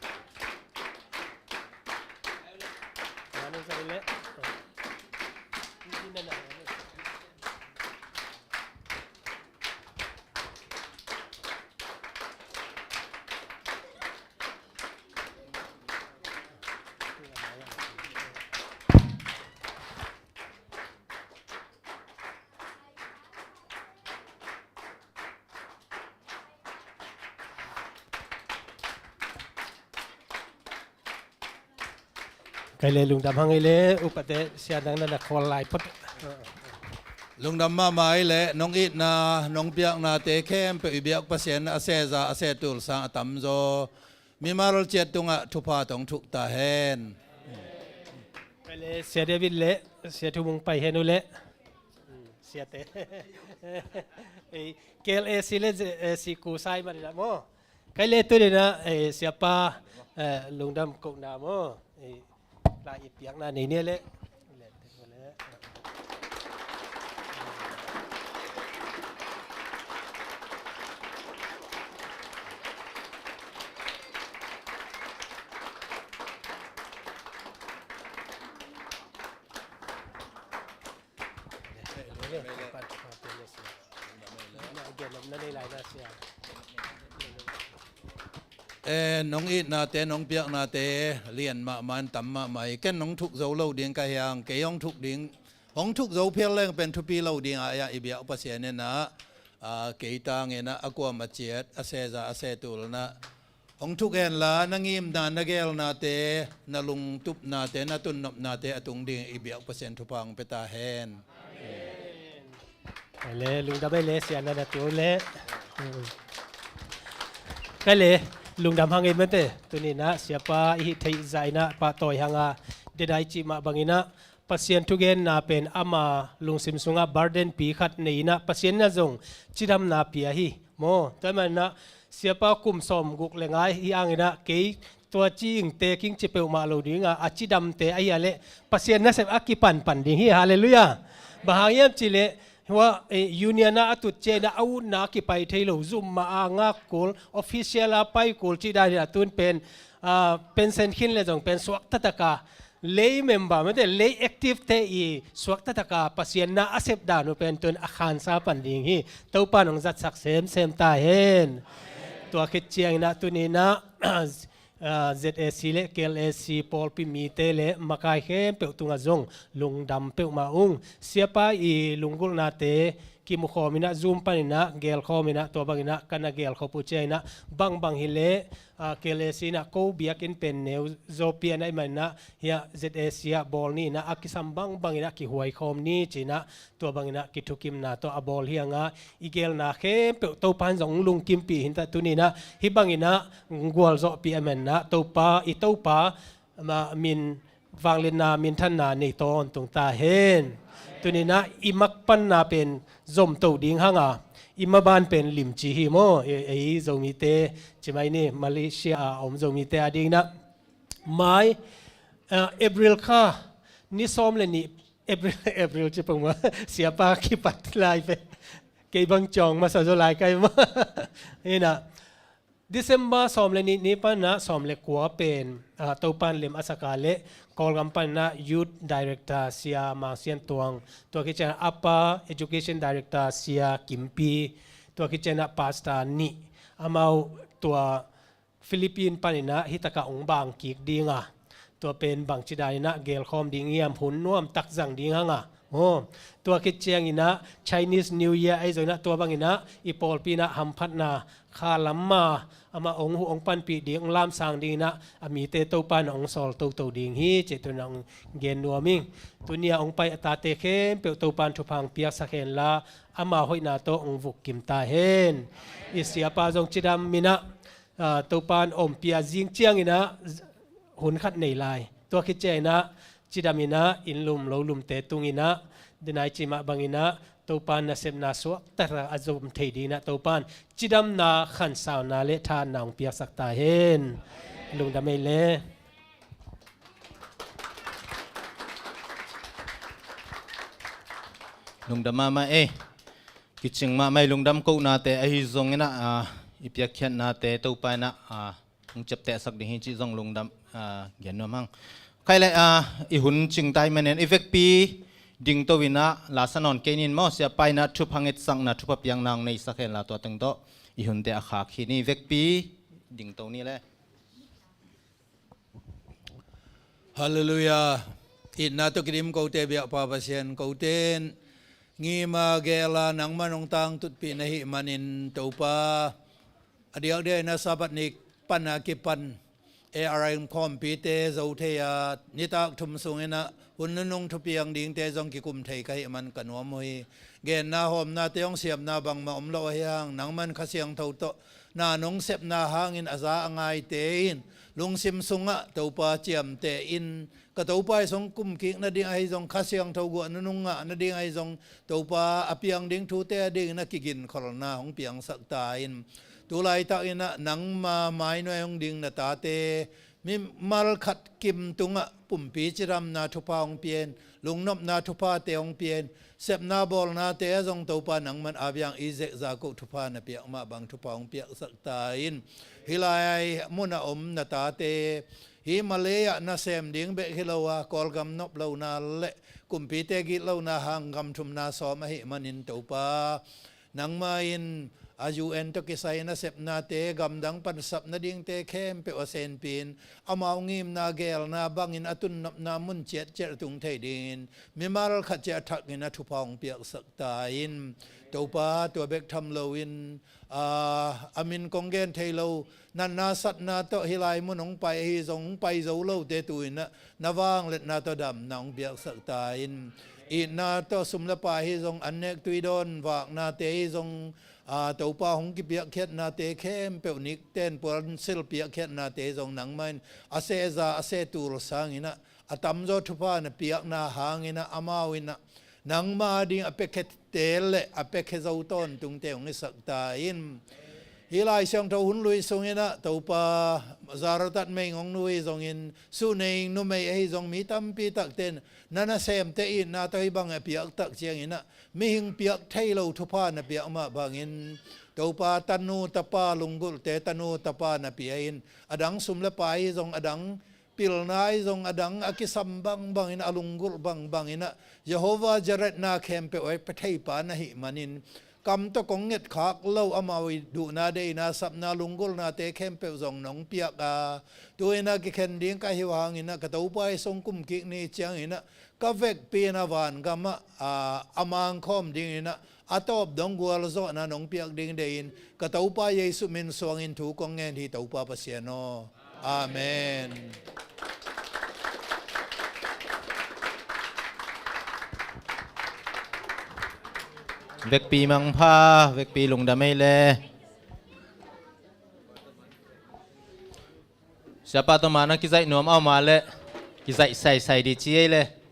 Kai le lungdam hang ei le, upate Sia nang na na khawl lai phot. Lungdam mahmah ei le, nong itna, nong piaknate khempeuh i biak Pasian a sehza, a sehtul sang a tamzaw mimal ciat tungah thupha tawh hong thuk ta hen. Kai le Sia David le, Sia Thu Mung pai hen uh le. Siate. Ei, K L A C le, eh, si ku sai mani la mo. Kai le tu dina, eh, Siapa, eh, lungdam kohna mo. Eh, la i piakna nei nia le. Eh, nong itnate, nong piaknate lian mahmah in tam mahmah hi. Ken nong thuk zo lo ding ka hiang, kei hong thuk ding, hong thuk zo phial leng pen thupi lo ding a, a i biak Pasian in ah, ah, kei tangin ah, a kuam a ciat, a sehza, a sehtul in ah hong thuk henla, na ngimna, na geelnate, na lungtupnate, na tunnopnate a tung ding i biak Pasian thupha hong pia ta hen. Amen. Ai le, lungdam ai le, Sia na na tu le. Kai le, lungdam hang ei mate, tuni in ah, Siapa i hih theih zah in ah, pahtawi hang a, denai cih mah bangin ah, Pasian thugenna pen ama lungsim sungah burden pi khat nei in ah Pasian in ah zong cidamna pia hi. Maw, tua ahih manin ah Siapa kum sawmguk le nga hi hangin ah kei tua ci ing, tek ing ci peuhmah lo ding a, a cidamte ahih leh Pasian nasep a kipanpan ding hi. Halleluiah. Bang hang hiam cih leh hua, eh, union ah a tut ciangin ah a utna a kipai thei lo, zum mah a ngak kul, official a pai kul cih dan hi a, tun pen, ah, pension khin le zong pen suakta tak a lay member, mate, lay active te i suakta tak a Pasian na a sep dan uh pen tun a khansa pan ding hi. Topa in hong zatsak semsem ta hen. Tua khit ciangin ah tuni in ah, ah, Z A C le K L A C pawlpi mite le makai khempeuh tungah zong lungdam peuhmah ung. Siapa i lunggulhnate kimukhawm in ah, Zoom panin ah gelkhawm in ah, tua bangin ah ka na gelkhop uh ciangin ah bangbang hi leh, ah, K L A C in ah ko biakinn pen neu zawpi a na hih manin ah, hiah Z A C ah bawl ni in ah, a kisam bangbang in ah kihuaikhawm ni ci in ah, tua bangin ah kithukimna tawh a bawl hi hang a, i gelna khempeuh Topa in zong lungkimpih hi in ah, tuni in ah hih bangin ah gualzawhpih ahih manin ah Topa, i Topa, ama min vangliatna, minthanna nei tawntung ta hen. Tuni in ah i makpanna pen zomto ding hang a, i maban pen limci hi maw. Ei, ei Zomite, ci mai ni, Malaysia a om Zomite a ding in ah mai, ah, April kha ni sawm le nih, April, April ci pong maw, Siapa kipat lai pen kei bang ciawng masa zaw lai kai maw. Hi in ah December sawm le nih ni panin ah sawm le kua pen, ah, Topa in lem a sak a leh, Kawlgam panin ah Youth Director Sia Mang Sian Tuang, tua khit ciangin ah Upper Education Director Sia Kimpi, tua khit ciangin ah Pastor nih, amau tua Philippine panin ah hih tak ah hong bang kik ding a, tua pen bangci dan in ah gelkhawm ding hiam, hun nuam tak zang ding hang a. Aw, tua khit ciangin ah Chinese New Year ahi zongin ah, tua bangin ah i pawlpi in ah hamphatna kha lam a, amah hong huh hong panpih ding, hong lamsang ding in ah a mite Topa in hong sawl toto ding hi, cih tu in ah hong gen nuam ing. Tuni a hong pai a tate khempeuh Topa in thupha hong piaksak hen la, ama hoihna tawh hong vukkim ta hen. I Siapa zong cidam in ah, ah, Topa in ompih a, zing ciangin ah hun khat nei lai. Tua khit ciangin ah cidam in ah inn lum lo lumte tung in ah, denai ci mah bangin ah Topa nasepna suakta a zom thei dingin ah Topa in cidamna, khansauna le thahatna hong piaksak ta hen. Lungdam ei le. Lungdam mahmah ei. Kicing mahmah ei, lungdam kohnate ahi zongin ah, ah, i piakkhiatnate Topa in ah, ah, hong ciaptehsak ding hi cih zong lungdam, ah, gen nuam hang. Khai le, ah, i hun cingta ahih manin i vekpi dingto in ah, la sa nawn kei ning maw, siapa in ah thupha ngetsakna, thupha piakna hong neisak hen la, tua teng tawh i hunte a khak hi ni. Vekpi dingto ni le. Halleluiah. Itna tawh kidim kote biakpa Pasian, kote in ngima gela nangman hong tangtutpih na hih manin Topa, a diakdiak in ah Sabbath ni pan a kipan A R I khawmpite zo thei a, nitak thum sungin ah hun nunung thupiang dingte zong kikum thei ka hih man ka nuam uh hi. Genna hawmnate hong siamna bangmah om lo ahi hang, nangman Kha Siangtho tawh na nong sepna hangin a za a ngaite in lungsim sungah Topa ciamteh in, ka Topa ii sung kumkik nading ahi zong, Kha Siangtho guah nunung ngah nading ahi zong, Topa a piang ding thute a dingin a kiginkholna hong piangsak ta in. Tu laitakin ah nangma mainuai hong ding na tate, mimal khat kim tungah pumpi cidamna thupha hong pia in, lungnopna thuphate hong pia in, sepna bawlnate ah zong Topa nangman a biang i zekzak uh thupha na piak mah bang thupha hong piaksak ta in. Hih lai munah om na tate, hih Malay ah nasem ding bek hi lo a, Kawlgam nop lona le kumpite gitlona hang gam thumna sawm ahih manin Topa, nangma in a U N tawh kisai nasepnate, gamdang pansap nadingte khempeuh a senpi in, amau ngimna gelna bangin a tunnopna mun ciatciat a tung thei dingin mimal khat ciat a thakin a thupha hong piaksak ta in. Topa, tua bek tham loin, aa, a min kong gen thei lo, natna satna tawh hih lai mun hong pai ahi zong, hong pai zo lote tu in ah na vangliatna tawh damna hong piaksak ta in. Itna tawh sum le pai ahi zong, an nek tui dawn vaknate ahi zong, aa, Topa hong kipiakkhiatnate khempeuh, nikten puansilh piakkhiatnate ahi zong, nangma in a sehza a sehtul sangin ah a tamzaw thupha na piakna hangin ah amau in ah nangma ding a piakhiate le a piakhia zo tawntungte hong hisak ta in. Hih Lai Siangtho hun lui sungin ah Topa, Zarephath mei ngong nu ahi zongin, Suhneing numei ahi zong, mi tampi takte in na nasemte itna tawh hih bang a piak tak ciangin ah mihing piak thei lo thupha na piak mah bangin, Topa, tanu tapa lunggulhte tanu tapa na pia in, a dang sum le pai ahi zong, a dang pilna ahi zong, a dang a kisam bangbangin, a lunggulh bangbangin ah Jehovah Jireh na khempeuh a pia theipa na hih manin, kam tawh kong ngetkhak lo amau ii duhna, deihna, sapna, lunggulhnate khempeuh zong nong piak a, tu in ah kikhen ding ka hi uh hangin ah ka Topa ii sung kumkik ni ciangin ah ka vekpi in ah vangamah, aa, a mangkhawm dingin ah a tawp dong gualzawhna nong piak ding deihin, ka Topa Jesuh min suangin thu kong ngen hi, Topa Pasian aw. Amen. Vekpi mangpha, vekpi lungdam ei le. Siapa tawh ma na kizaih nuam a om a leh kizaih saisai dih ci ei le.